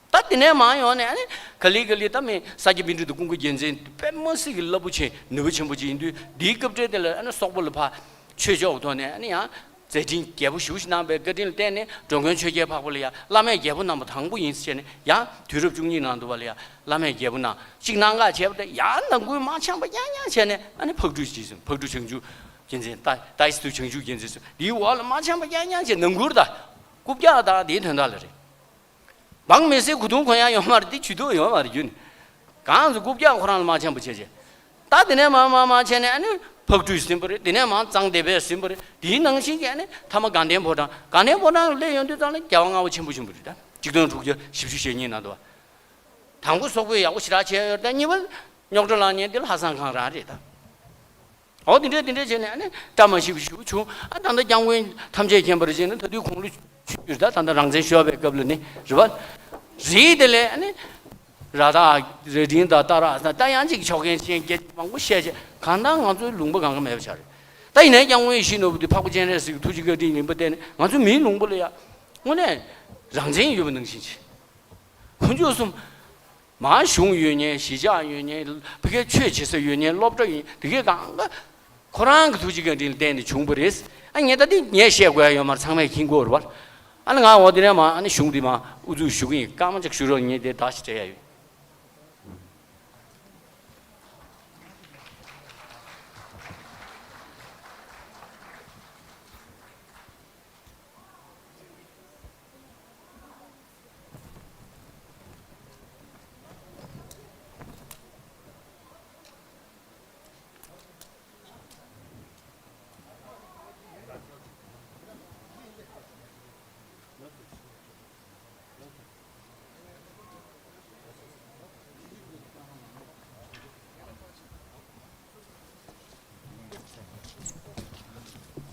ད་དེ་ནས་མར་ཡོང་ནས་ཨ་ནི་ག་ལེ་ག་ལེ་ད་མི་ས་སྐྱ་པཎྜི་ཏ་ཀུན་དགའ་རྒྱལ་མཚན་དཔེ་མ་སྲིད་ཀྱི་རླབས་པོ་ཆེ་ནུས་པ་ཆེན་པོ་ཅིག་ཡིན་དུས། འདིའི་སྐབས་འབྲེལ་དེ་ལ་ཨ་ནི་སོག་པོ་ལ་ཕར་ཆོས་ཕྱོགས་ཐོག་ནས་ཨ་ནི་ཡང་མཛད་འཕྲིན་རྒྱས་པོ་ཞེ་པོ་ཞིག་གནང་བའི་བཀའ་དྲིན་ལ་བརྟེན་ནས་འགྲོ་མགོན་ཆོས་རྒྱལ་འཕགས་པ་ལ་ཡང་བླ་མས་རྒྱལ་པོ་གནང་བ་དང་པོ་ཡིན་ཟེར་ནས་ཡང་དུས་རབས་བཅུ་གཉིས་ནང་དུ་བ་ལ་ཡང་བླ་མས་རྒྱལ་པོ་གནང་གཅིག་གནང་བཀག་བྱས་པ་དེ་ཡང་ནང་ཁུལ་མ་འཆམ་པ་ཡང་ཡང་བྱས་ནས་ཨ་ནི་ཕག་གྲུ་ཅིག་བཟུང་། ཕག་གྲུ་བྱང་ཆུབ་རྒྱལ་མཚན། ད་ད་ཡིས་སུ་བྱང་ཆུབ་རྒྱལ་མཚན་སུ་འདིའི་འོག་ལ་མ་འཆམ་པ་ཡང་ཡང་བྱས། ནང་ཁུལ་ད་རྐུབ་བཀྱག་དང་དེའི་དོན་དག་ལ་རེད། འབངས་མི་སེར་གོ་ཐུང་གོན་ཡག་ཡོད་མ་རེད། དེ་ཇུས་གཏོགས་ཡོད་མ་རེད་རྒྱུ་ནི། གང་ཚོ་རྐུབ་བཀྱག་ཁོ་རང་ལ་མ་འཆམ་པོ་བྱས་བྱས། ད་དེ་ནས་མར་མར་མར་བྱས་ནས་ཨ་ནི་ཕག་གྲུས་ཟིན་པ་རེད། དེ་ནས་མར་གཙང་སྡེ་པས་ཟིན་པ་རེད། དེའི་ནང་བཞིན་གྱི་ཨ་ནི་མཐའ་མ་དགའ་ལྡན་ཕོ་བྲང་། དགའ་ལྡན་ཕོ་བྲང་ལ་སླེབས་ཡོང་དུས་ཙང་ལ་རྒྱལ་བ་ལྔ་པ་ཆེན་པོ་བྱུང་བ་རེད། ད་ཆིག་སྟོང་དྲུག་བརྒྱ་བཞི་བཅུ་ཞེ་གཉིས་ནང་དུ་བ། དང་པོ་སོག་པོས་ཡག་པོ་ཞེ་དྲག་བྱས་ཡོད་རེད། ད་གཉིས་པ་རྙོག་དྲ་ལངས་མཁན་དེ་ལྷ་བཟང་ཁང་རང་རེད་ད། འོ་དེ་འདྲས་དེ་འདྲས་བྱས་ནས་ཨ་ནི་བཀྲ་མ་ཤིས་པ་ཞིག་བྱུང་། ཨ་ད་ལྟ་སྐྱབས་མགོན་ཐམས་ཅད་མཁྱེན་པ་རེད་ཅེ་ན། ད་དུས་ཁོང་ལུ་ཆུ་ཡུར་ད་ད་ལྟ་རང་བཙན་ཤོར་བའི་སྐབས་ལ་ནི་རེད་བ། རེད་དེ་ལས་ཨ་ནི་ར་ད་རྭ་སྒྲེང་དང་སྟག་ར་ད་ཡང་ཅིག་ཕྱོགས་འགལ་ཅན་སྐད་མང་པོ་བཤད་བྱས། གང་ལྟར་ང་ཚོའི་ལུང་པ་གང་ག་མེད་པ་ཆགས་རེད། ད་ཡིན་ནའི་སྐྱབས་མགོན་ཡིད་བཞིན་ནོར་བུ་དེ་འཕགས་པ་སྤྱན་རས་གཟིགས་ཀྱི་ཐུགས་རྗེ་བཀའ་དྲིན་ལྡན་པ་བརྟེན་ནས་ང་ཚོ་མིའི་ལུང་པ་ལ་ཡ་དངོས་གནས་རང་བཙན་ཡོད་པ་ནང་བཞིན་བྱས། དཀོན་མཆོག་གསུམ། མར་གཞུང་ཡོད་མཁན། གཞིས་ཆགས་ཡོད་མཁན། ཕ་གིའི་ཆོས་བྱེད་ས་ཡོད་མཁན། སློབ་གྲྭ་ཡོད་མཁན། དེ་གའི་གང་ག་ཁོ་རང་གི་ཐུགས་རྗེ་བཀའ་དྲིན་ལ་བརྟེན་ནས་བྱུང་བ་རེད། ཨ་ངས་ད་འདི་ངས་བཤད་དགོས་ཡ་ཡོད་མ་རེད། ཚང་མས་མཁྱེན་གྱི་ཡོད་རེད་བ། ཨ་ནི་ང་འོ་དེ་ནས་མར་ཨ་ནི་གཞུང་འདི་མར་ཨུ་ཚུགས་ཞུ་གི་ཡིན། སྐར་མ་གཅིག་ཞུ་རོགས། ངས་དེ་ད་ཞིག་སྤྲད་ཡ་ཡོད།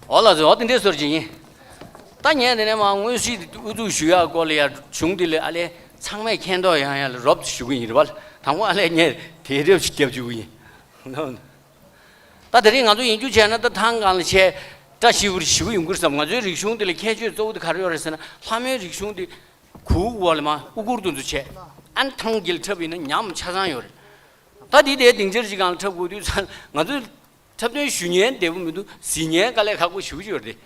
འོ་ལགས་སོ། འོ་དེ་འདྲའི་སོར་ཅིག་ཡིན། ད་ངས་དེ་ནས་མར་དངོས་གཞི་ཨུ་ཚུགས་ཞུ་ཡག་སྐོར་ལ་ཡ་གཞུང་འདི་ལ་ཨ་ལས་ཚང་མས་མཁྱེན་རྟོགས་ཡོང་ཡག་ལ་རོབ་ཞུ་གི་ཡིན་རེད་བ། དང་པོ་ཨ་ལས་ངས་དེ་རེབ་ཞིག་རྒྱབ་བཅུག་གི་ཡིན། ད་དེ་རིང་ང་ཚོ་ཡིན་རྒྱུ་བྱས་ན་ད་ཐང་སྒང་ལ་བྱས་བཀྲ་ཤིས་པར་ཞུ་གི་ཡོང་གི་རེད་བསམ། ང་ཚོའི་རིག་གཞུང་འདི་ལ་ཁྱད་ཆོས་གཙོ་བོ་དེ་ག་རེ་ཡོད་རེད་ཟེར་ན། ལྷ་མོའི་རིག་གཞུང་འདི་གུར་འོག་ལ་མར་དབུ་གུར་དེ་ཚོ་བྱས། ཨ་ནི་ཐང་གི་ལ་འཁྲབ་ཡིན་ན་ཉམས་ཆ་ཚང་ཡོད་རེད། ད་འདི་དེའི་སྡིངས་ཆར་ཅིག་སྒང་ལ་འཁྲབ་དགོས་དུས་ཙང་ང་ཚོས་འཁྲབ་སྟོན་ཞུ་མཁན་བདེ་པོ་མི་འདུག་གཟིགས་མཁན་དཀའ་ལས་ཁག་པོ་ཞེ་པོ་ཅིག་ཡོད་རེད་དེ།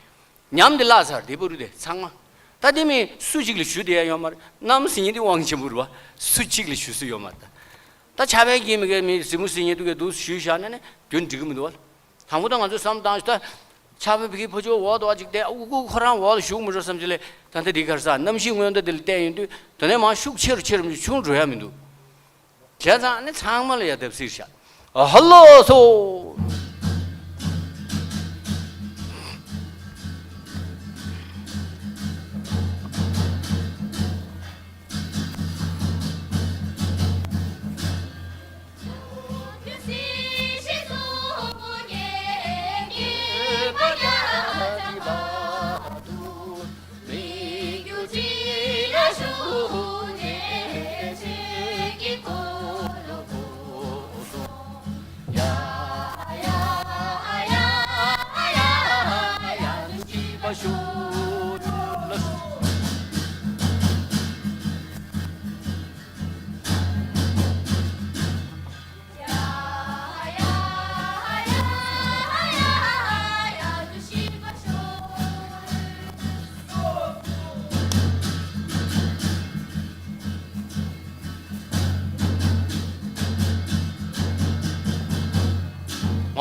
ཉམས་དེ་བརླག་ཚར་དེ་བུ་རུ་དེ་ཚང་མ། ད་དེ་མིན་སུ་གཅིག་ལ་ཞུ་བསྡད་ཡ་ཡོད་མ་རེད། གནམ་གཟིགས་མཁན་དེ་དབང་ཆེན་པོ་རེད་བ། སུ་གཅིག་ལ་ཞུ་ས་ཡོད་མ་རེད་ད། ད་ཕྱག་དཔེ་གྱིས་མི་དགོས། མི་གཟིགས་མོ་གཟིགས་མཁན་དེ་གས་འདུག་ཞུས་བཞག་ན་ནི་རྒྱུན་འགྲིག་གི་མི་འདུག་བ། དང་པོ་ད་ང་ཚོས་བསམ་བཏང་ཞིག་ད་ཕྱག་དཔེ་ཕ་གི་ཕ་ཕྱོགས་འོག་ཏུ་བ་ཅིག་བསྡད། དབུ་གུར་ཁོ་རང་འོག་ལ་ཞུགས་མི་འགྲོ་བསམ་གྱི་ལས། ད་ལྟ་འདི་གར་ས་གནམ་གཤིས་སྔོན་བརྡ་འདི་ལ་བལྟས་ཡོང་དུས་དེ་ནས་མར་ཤུགས་ཆེ་རུ་ཆེ་རུ་ཆུང་འགྲོ་ཡ་མི་འདུག་བྱས་ཙང་ཨ་ནི་ཚང་མ་ལ་ཡ་བརྡབ་གསིག་བཞག་ཧ་ལོ་སོ། ངོ་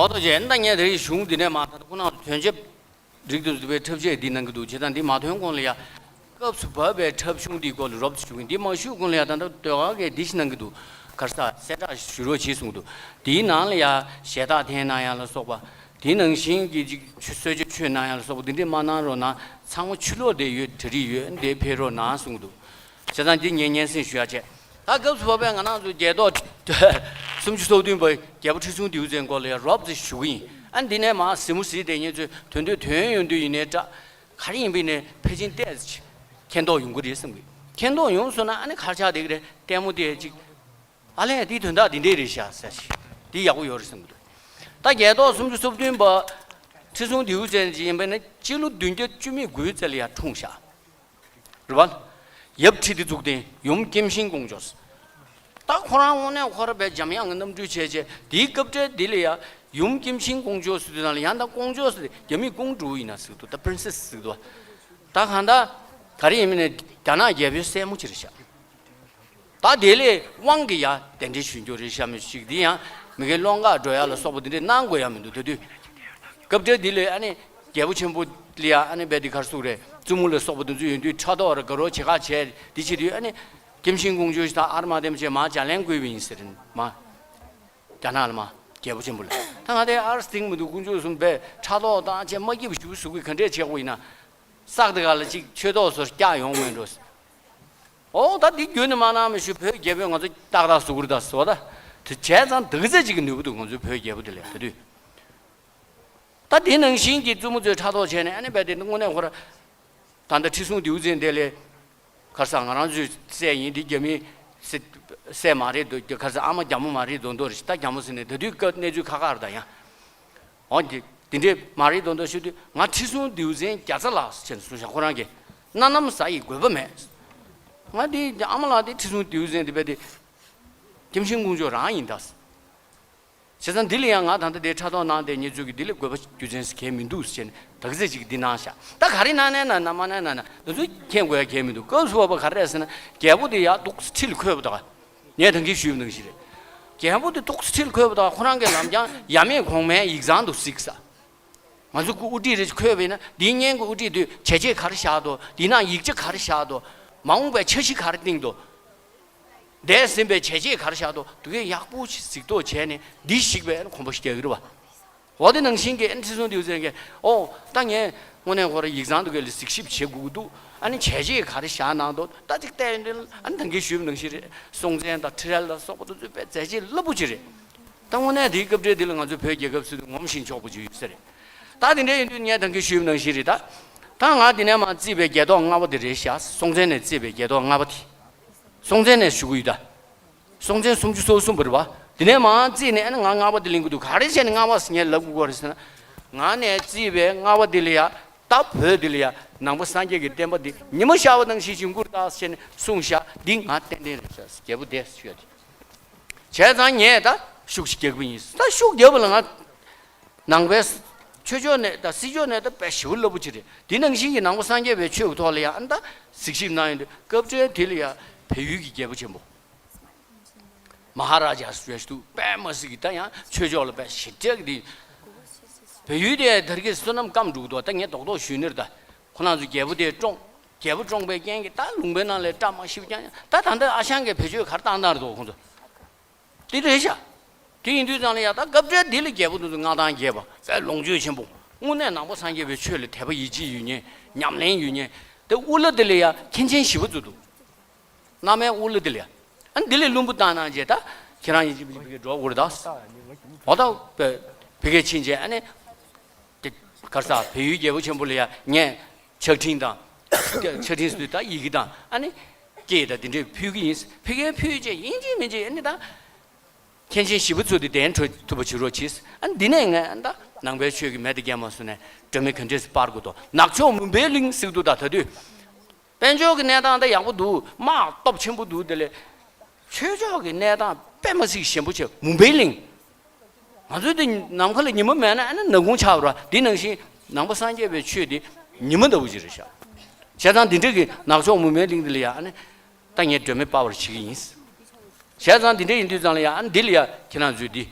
ཐོག་བྱས་ན་ད་ངས་དེ་རིང་གཞུང་འདི་ནས་མ་ད་ཁོ་ན་དོན་བྱེད། རིགས་དང་འདུས་པའི་འཁྲབ་ཆས་འདི་གནང་གི་འདུག་བྱས་ཙང་འདི་མ་ཐོན་གོང་ལ་ཡ། སྐབས་སུ་བབས་པའི་འཁྲབ་གཞུང་འདིའི་སྐོར་ལ་རོབ་ཙམ་ཞུ་གི་ཡིན། འདི་མ་ཞུས་གོང་ལ་ཡ་ད་ལྟ་ཟློས་གར་གྱི་འདི་ཞིག་གནང་གི་འདུག་གར་ས་གསལ་བསྒྲགས་ཞུ་རོགས་བྱེད་གསུངས་འདུག་དེའི་ནང་ལ་ཡ་ཞལ་ཏ་འཐེན་གནང་ཡ་ལ་སོགས་པ། དེ་ནང་བཞིན་གྱི་ཅིག་ཆུ་གསོལ་ཇ་མཆོད་གནང་ཡ་ལ་སོགས་པ་འདི་འདྲས་མ་གནང་རོགས་གནང་། ཚང་མ་ཕྱི་ལོགས་དེ་ཡོད། གྲ་སྒྲིག་ཡོད། འདི་ཕེབས་རོགས་གནང་གསུངས་འདུག་བྱས་ཙང་འདི་ངས་སྙན་སེང་ཞུ་ཡ་བྱས། ད་སྐབས་སུ་བབས་པའི་ང་རང་ཚོ་རྒྱལ་ཐོག་སུམ་ཅུ་སོ་བདུན་པ་རྒྱལ་པོ་ཁྲི་སྲོང་ལྡེའུ་བཙན་སྐོར་ལ་ཡང་རོབ་ཙམ་ཞུ་གི་ཡིན། ཨ་འདི་ནས་མར་གཟིགས་མོ་གཟིགས་བསྡད་མཁན་ཚོས་དོན་དུ་དོན་ཡོང་དུས་ཡིན་ནའི་འདྲ། ག་རེ་ཡིན་པའི་ནས་ཕལ་ཆེར་ཏོག་ཙམ་མཁྱེན་རྟོགས་ཡོང་གི་རེད་བསམ་གི། མཁྱེན་རྟོགས་ཡོང་སོང་ན་ཨ་ནི་གར་ཆག་བསྡད་ཀྱི་རེད། ལྟད་མོ་དེ་ཅིག་ཨ་ལས་འདིའི་དོན་དག་འདི་འདྲས་རེད་ཤག་ཟེར་ཞིག་འདི་ཡག་པོ་ཡོད་རེད་བསམ་གི་འདུག་ད་རྒྱལ་ཐོག་སུམ་ཅུ་སོ་བདུན་པ་ཁྲི་སྲོང་ལྡེའུ་བཙན་ཅིག་ཡིན་པས་ན་སྤྱི་ལོ་བདུན་བརྒྱ་བཅུ་མེད་དགུའི་རྩ་ལ་ཡར་འཁྲུངས་ཤག་རེད་བ། ཡབ་ཁྲི་ལྡེ་གཙུག་བརྟན་ཡུམ་ཀྱེ་མ་ཤིང་ཀོང་ཇོ། ད་ཁོ་རང་དངོས་གནས་ཁོ་རང་དཔེ་འཇམ་དབྱངས་ཀྱི་རྣམ་སྤྲུལ་བྱས་བྱས་དེའི་སྐབས་འབྲེལ་འདི་ལ་ཡ་ཡུམ་ཀྱེ་མ་ཤིང་ཀོང་ཇོ་ཟེར་དུས་ནང་ལ་ཡང་ད་ཀོང་ཇོ་ཟེར་ཏེ་རྒྱ་མིས་ཀོང་ཀྲུའུ་ཡིན་ན་ཟེར་འདུག་ད་པི་རིན་སེ་སི་ཟེར་འདུག་ད་གང་ལྟར་ག་རེ་ཡིན་མིན་ནས་རྒྱ་ནག་རྒྱལ་པོའི་སྲས་མོ་ཅིག་རེད་ཤག་ད་དེ་ལས་དབང་གི་ཡ་གདན་འདྲེན་ཞུ་རྒྱུ་རེད་ཤག་མི་ཞིག་འདི་ཡང་མི་དགེ་སློང་ག་འགྲོ་ཡ་ལ་སོགས་པ་འདི་འདྲས་གནང་དགོས་ཡ་མི་འདུག་ད་དུས་སྐབས་འབྲེལ་འདི་ལས་ཨ་ནི་རྒྱལ་པོ་ཆེན་པོ་ལ་ཡ་ཨ་ནི་རྦད་དེ་གར་སུ་རེད། བཙུན་མོ་ལ་སོགས་པ་འདི་ཚོ་ཡོང་དུས་ཕྲག་དོག་རེད། དགའ་རོགས་བྱེད་ཁ་བྱས་འདི་བྱེད་དུས་ཨ་ནི་ཀྱེ་མ་ཤིང་ཀོང་ཇོ་ཞིག་དང་ཨར་མ་དེམ་བྱས་མ་ལྗགས་ལན་བསྐུལ་བ་ཡིན་ཟེར་མ། རྒྱ་ནག་ལ་མ་རྒྱལ་པོ་ཆེན་པོ་ལ་ད་ང་དེ་ཨར་སྟིང་མི་འདུག་ཀོང་ཇོ་གསུམ་པས་ཕྲག་དོག་དང་བྱས་མ་སྐྱིད་པ་ཞུ་ཟུག་གི་ག་འདྲས་བྱེད་དགོས་ཡིན་ན། བསགས་དེ་ག་ལ་ཅིག་ཆོས་ཐོག་སོར་བཀྱག་ཡོང་མེད་འགྲོ། ཨོ་ད་འདི་རྒྱུན་ནས་མ་གནང་མི་ཞུ། བོད་རྒྱལ་པོས་ང་ཚོ་ཏག་ཏག་བཟོ་གི་རེད་ད་ཟེར་བ་ད། དེ་བྱས་ཙང་དེ་ག་ཚད་ཅིག་གི་ནུས་པ་འདུག་ང་ཚོའི་བོད་རྒྱལ་པོ་དེ་ལས་ད་དུས། ད་དེ་ནང་བཞིན་གྱི་བཙུན་མོ་ཚོས་ཕྲག་དོག་བྱས་ནས་ཨ་ནི་རྦད་དེ་དངོས་གནས་ཁོ་ར། ད་ལྟ་ཁྲི་སྲོང་ལྡེའུ་བཙན་དེ་ལས། གར་ས་ང་རང་ཚོའི་སྲས་ཡིན་འདི་རྒྱ་མིའི་སྲས་སྲས་མ་རེད་འདུག་གར་ས་ཨ་མ་རྒྱ་མོ་མ་རེད་མདོག་མདོག་རེད། ད་རྒྱ་མོ་ཟེར་ནས་ད་དུས་སྐབས་གནས་ཚུལ་ཁག་ཁག་རེད་ད་ཡང་། འོ་འདི་འདི་འདྲས་མ་རེད་མདོག་མདོག་ཞུ་དུས་ང་ཁྲི་སྲོང་ལྡེའུ་བཙན་བརྒྱ་རྩ་ལགས་ཟེར་ནས་གསུངས་ཤག་ཁོ་རང་གིས་སྣ་ནམ་ཟ་ཡི་དགོས་པ་མེད། ང་འདི་ཨ་མ་ལགས་འདི་ཁྲི་སྲོང་ལྡེའུ་བཙན་འདི་བས་འདི་ཀྱེ་མ་ཤིང་ཀོང་ཇོ་རང་ཡིན་ད། བྱས་ཙང་འདི་ལ་ཡང་ང་ད་ལྟ་དེ་ཕྲག་དོག་གནང་བསྡད་མཁན་ཚོས་ཀྱི་འདི་ལ་དགོས་པ་རྒྱུ་མཚན་ཟེར་གང་ཡང་མི་འདུག་ཟེར་ནས་ད་ག་ཚད་ཅིག་འདི་གནང་ཤག་ད་ག་རེ་གནང་ནའི་གནང་ན་མ་གནང་ནའི་གནང་ན་ང་ཚོ་མཁྱེན་དགོས་ཡ་གང་ཡང་མི་འདུག་སྐབས་སུ་བབས་པ་ག་རེ་རེད་ཟེར་ན་རྒྱལ་པོ་དེ་ཡ་ཏོག་ཙམ་ཁྲི་ལ་འཁོད་པ་དང་། ངས་ད་གིན་ཞུས་པ་ནང་བཞིན་རེད། རྒྱལ་པོ་དེ་ཏོག་ཙམ་ཁྲི་ལ་འཁོད་པ་དང་ཁོ་རང་གི་ལམ་རྐྱང་ཡ་མེད་གོང་མའི་ཡིག་ཚང་དུ་གཟིགས་ས། ང་ཚོ་སྐུ་དབུ་ཁྲིད་རེ་འཁོད་པ་ཡིན་ན་འདིའི་སྔོན་གྱི་དབུ་ཁྲིད་དུས་བྱས་རྗེས་ག་རེ་བཞག་འདུག་འདི་ནང་ཡིག་ཆ་ག་རེ་བཞག་འདུག་མ་འོངས་པའི་འཆར་གཞི་ག་རེ་བཏིང་འདུག་འདས་ཟིན་པའི་བྱས་རྗེས་ག་རེ་བཞག་འདུག་དེ་གའི་ཡག་པོ་ཞིག་གཟིགས་རྟོག་བྱས་ནས་འདི་ཞིག་པའི་གོམ་པ་ཞིག་རྒྱག་གི་རེད་བ། འོ་དེ་ནང་བཞིན་གྱི་ཨ་ནི་ཁྲི་སྲོང་ལྡེའུ་བཙན་གྱིས་ཨོ་ད་ངས་དངོས་གནས་ཁོ་ར་ཡིག་ཚང་དུ་ག་ལ་གཟིགས་ཞིབ་བྱེད་དགོས་ཀྱི་འདུག་ཨ་ནི་བྱས་རྗེས་ག་རེ་བཞག་གནང་འདུག་ད་ཅིག་བལྟས་ཡོང་དུས་ཨ་ནི་ད་གིན་ཞུས་པ་ནང་བཞིན་རེད། སྲོང་བཙན་དང་ཁྲི་རལ་ལ་སོགས་པ་དེ་ཚོས་དཔེ་མཛད་རྗེས་རླབས་པོ་ཆེ་རེད། ད་དངོས་གནས་དེའི་སྐབས་འབྲེལ་འདི་ལ་ང་ཚོའི་བོད་རྒྱལ་ཁབ་ཟེར་དུས་ངོམ་ཞིང་ཆོག་པོ་ཅིག་ཡོད་ས་རེད། ད་དེ་འདྲ་ཡིན་དུས་ངས་ད་གིན་ཞུས་པ་ནང་བཞིན་རེད་ད། ད་ང་འདི་ནས་མར་བརྩིས་པའི་རྒྱལ་ཐོག་ལྔ་པ་དེ་རེད་ཤག་སྲོང་བཙན་ནས་བརྩིས་པའི་རྒྱལ་ཐོག་ལྔ་པ་དེ། སྲོང་བཙན་ནས་ཞུ་གི་ཡོད་ད། སྲོང་བཙན་སུམ་ཅུ་སོ་གསུམ་པ་རེད་བ། དེ་ནས་མར་བརྩིས་ནས་ཨ་ནི་ང་ལྔ་པ་དེ་ལེན་གི་འདུག་ག་རེ་བྱས་ནས་ལྔ་པ་ཟེར་ངས་ལབ་དགོས་རེད་ཟེར་ན། ང་ནས་བརྩིས་པའི་ལྔ་པ་དེ་ལ་ཡ། ད་བོད་འདི་ལ་ཡ་ནང་པ་སངས་རྒྱས་ཀྱི་བསྟན་པ་འདི་ཉི་མ་ཤར་བ་ནང་བཞིན་བྱུང་གི་རེད་ད་ཟེར་ནས་གསུངས་ཤག་འདི་ང་ཏན་ཏན་རེད་ཤག་རྒྱལ་པོ་བསྡད་ཞུ་ཡ་དེ། བྱས་ཙང་ངས་ད་ཤུགས་ཤིག་རྒྱག་པ་ཡིན། ད་ཤུགས་རྒྱབ་པ་ལ་ང་ནང་པའི་ཆོས་ཕྱོགས་ནས་ད་སྲིད་ཕྱོགས་ནས་ད་དཔེ་ཞེ་པོ་རླབས་པོ་ཆེ་རེད། དེ་ནང་བཞིན་གྱི་ནང་པ་སངས་རྒྱས་པའི་ཆོས་ཀྱི་ཐོག་ལ་ཡང་ད་གཟིགས་ཞིབ་གནང་ཡོང་དུས་སྐབས་འཕྲལ་དེ་ལ་ཡང་བལ་ཡུལ་གྱི་རྒྱལ་པོ་ཆེན་པོ་མ་ཧཱ་ར་ཇཱ་ཟེར་ཞིག་འདུག་དཔེ་མ་སྲིད་ཀྱི་ད་ཡང་ཆོས་ཕྱོགས་ལ་དཔེ་ཞེ་དྲག་གི་དེ། བལ་ཡུལ་དེ་དར་གྱི་བསོད་ནམས་སྐམ་འགྲོ་གི་འདུག་ད་ངས་རྡོག་རྡོག་ཞུས་ནི་རེད་ད། ཁོ་རང་ཚོ་རྒྱལ་པོ་དེ་བཀྲོངས། རྒྱལ་པོ་བཀྲོངས་པའི་རྐྱེན་གྱིས་ད་ལུང་པའི་ནང་ལ་བཀྲ་མ་ཤིས་པ་རྐྱང་རྐྱང་ད་ད་ལྟ་ཨ་ཞང་གིས་བེད་སྤྱོད་ག་རེ་བཏང་བཏང་རེད་འདུག་ཁོང་ཚོ། དེ་རེད་ཤག་དེ་ཡིན་དུས་ཙང་ལ་ཡ་ད་སྐབས་འཕྲལ་འདི་ལ་རྒྱལ་པོ་འདི་ཚོ་མངའ་ཐང་རྒྱས་པ་དཔེ་ལོངས་སྤྱོད་ཆེན་པོ། དངོས་གནས་ནང་པ་སངས་རྒྱས་པའི་ཆོས་ལ་དད་པ་ཡིད་ཆེས་ཡོད་མཁན། ཉམས་ལེན་ཡོད་མཁན། དེ་དབུ་བླ་དེ་ལ་ཡ་མཁན་ཆེན་ཞེ་པོ་ཚོ་འདུག་མནའ་མའི་དབུ་བླ་དེ་ལ་ཡ། ཨ་འདི་ལ་བླུན་པོ་བཏང་གནང་རྗེས་ད་ཁྱེད་རང་ཡིན་གཅིག་མིན་གཅིག་ཕ་གིར་འགྲོ་དགོས་རེད་ད། འོ་ད་ཕ་གིར་ཕྱིན་རྗེས་ཨ་ནི། དེ་གར་ས་བལ་ཡུལ་རྒྱལ་པོ་ཆེན་པོ་ལ་ཡ་ངས་ཕྱག་འཕྲིན་དང་། ཕྱག་འཕྲིན་ཟེར་དུས་ད་ཡི་གེ་དང་ཨ་ནི། སྐད་དང་དེ་འདྲས་ཕུལ་གི་ཡིན། ཕ་གིར་ཕུལ་རྗེས་ཡིན་གཅིག་མིན་གཅིག་ཨ་ནི་ད། མཁན་ཆེན་ཞི་བ་འཚོ་དེ་གདན་འཕྲོད་ཐུབ་པ་བྱེད་རོགས་གྱིས། ཨ་འདི་ནས་ངས་ཨ་ད་ནང་པའི་ཆོས་ཀྱི་མེ་དེ་རྒྱས་མ་སོང་ནས་སྒྲོན་མེ་ག་འདྲས་སྤར་དགོས་དོ། ནག་ཕྱོགས་མུན་པའི་གླིང་ཟེར་འདུག་ད་ད་དུས་དཔལ་འབྱོར་གྱི་གནས་སྟངས་ད་ཡག་པོ་འདུག་དམག་སྟོབས་ཆེན་པོ་འདུག་དེ་ལས་ཆོས་ཕྱོགས་ཀྱི་གནས་སྟངས་དཔེ་མ་སྲིད་ཞན་པོ་བྱས། མུན་པའི་གླིང་། ང་ཚོའི་དེ་ནམ་མཁའ་ལ་ཉི་མ་མེད་ན་ཨ་ནི་ནག་ཁུང་ཆགས་པ་ར། དེ་ནང་བཞིན་ནང་པ་སངས་རྒྱས་པའི་ཆོས་དེ་ཉི་མ་ལྟ་བུ་ཅིག་རེད་ཤག་བྱས་ཙང་འདི་འདྲ་གི་ནག་ཕྱོགས་མུན་པའི་གླིང་འདི་ལ་ཡ་ཨ་ནི་ད་ངས་སྒྲོན་མེ་སྤར་བར་བྱེད་ཀྱི་ཡིན། བྱས་ཙང་འདི་འདྲ་ཡིན་དུས་ཙང་ལ་ཡ་ཨ་ནི་འདི་ལ་ཡ་ཁྱེད་རང་ཚོས་འདི་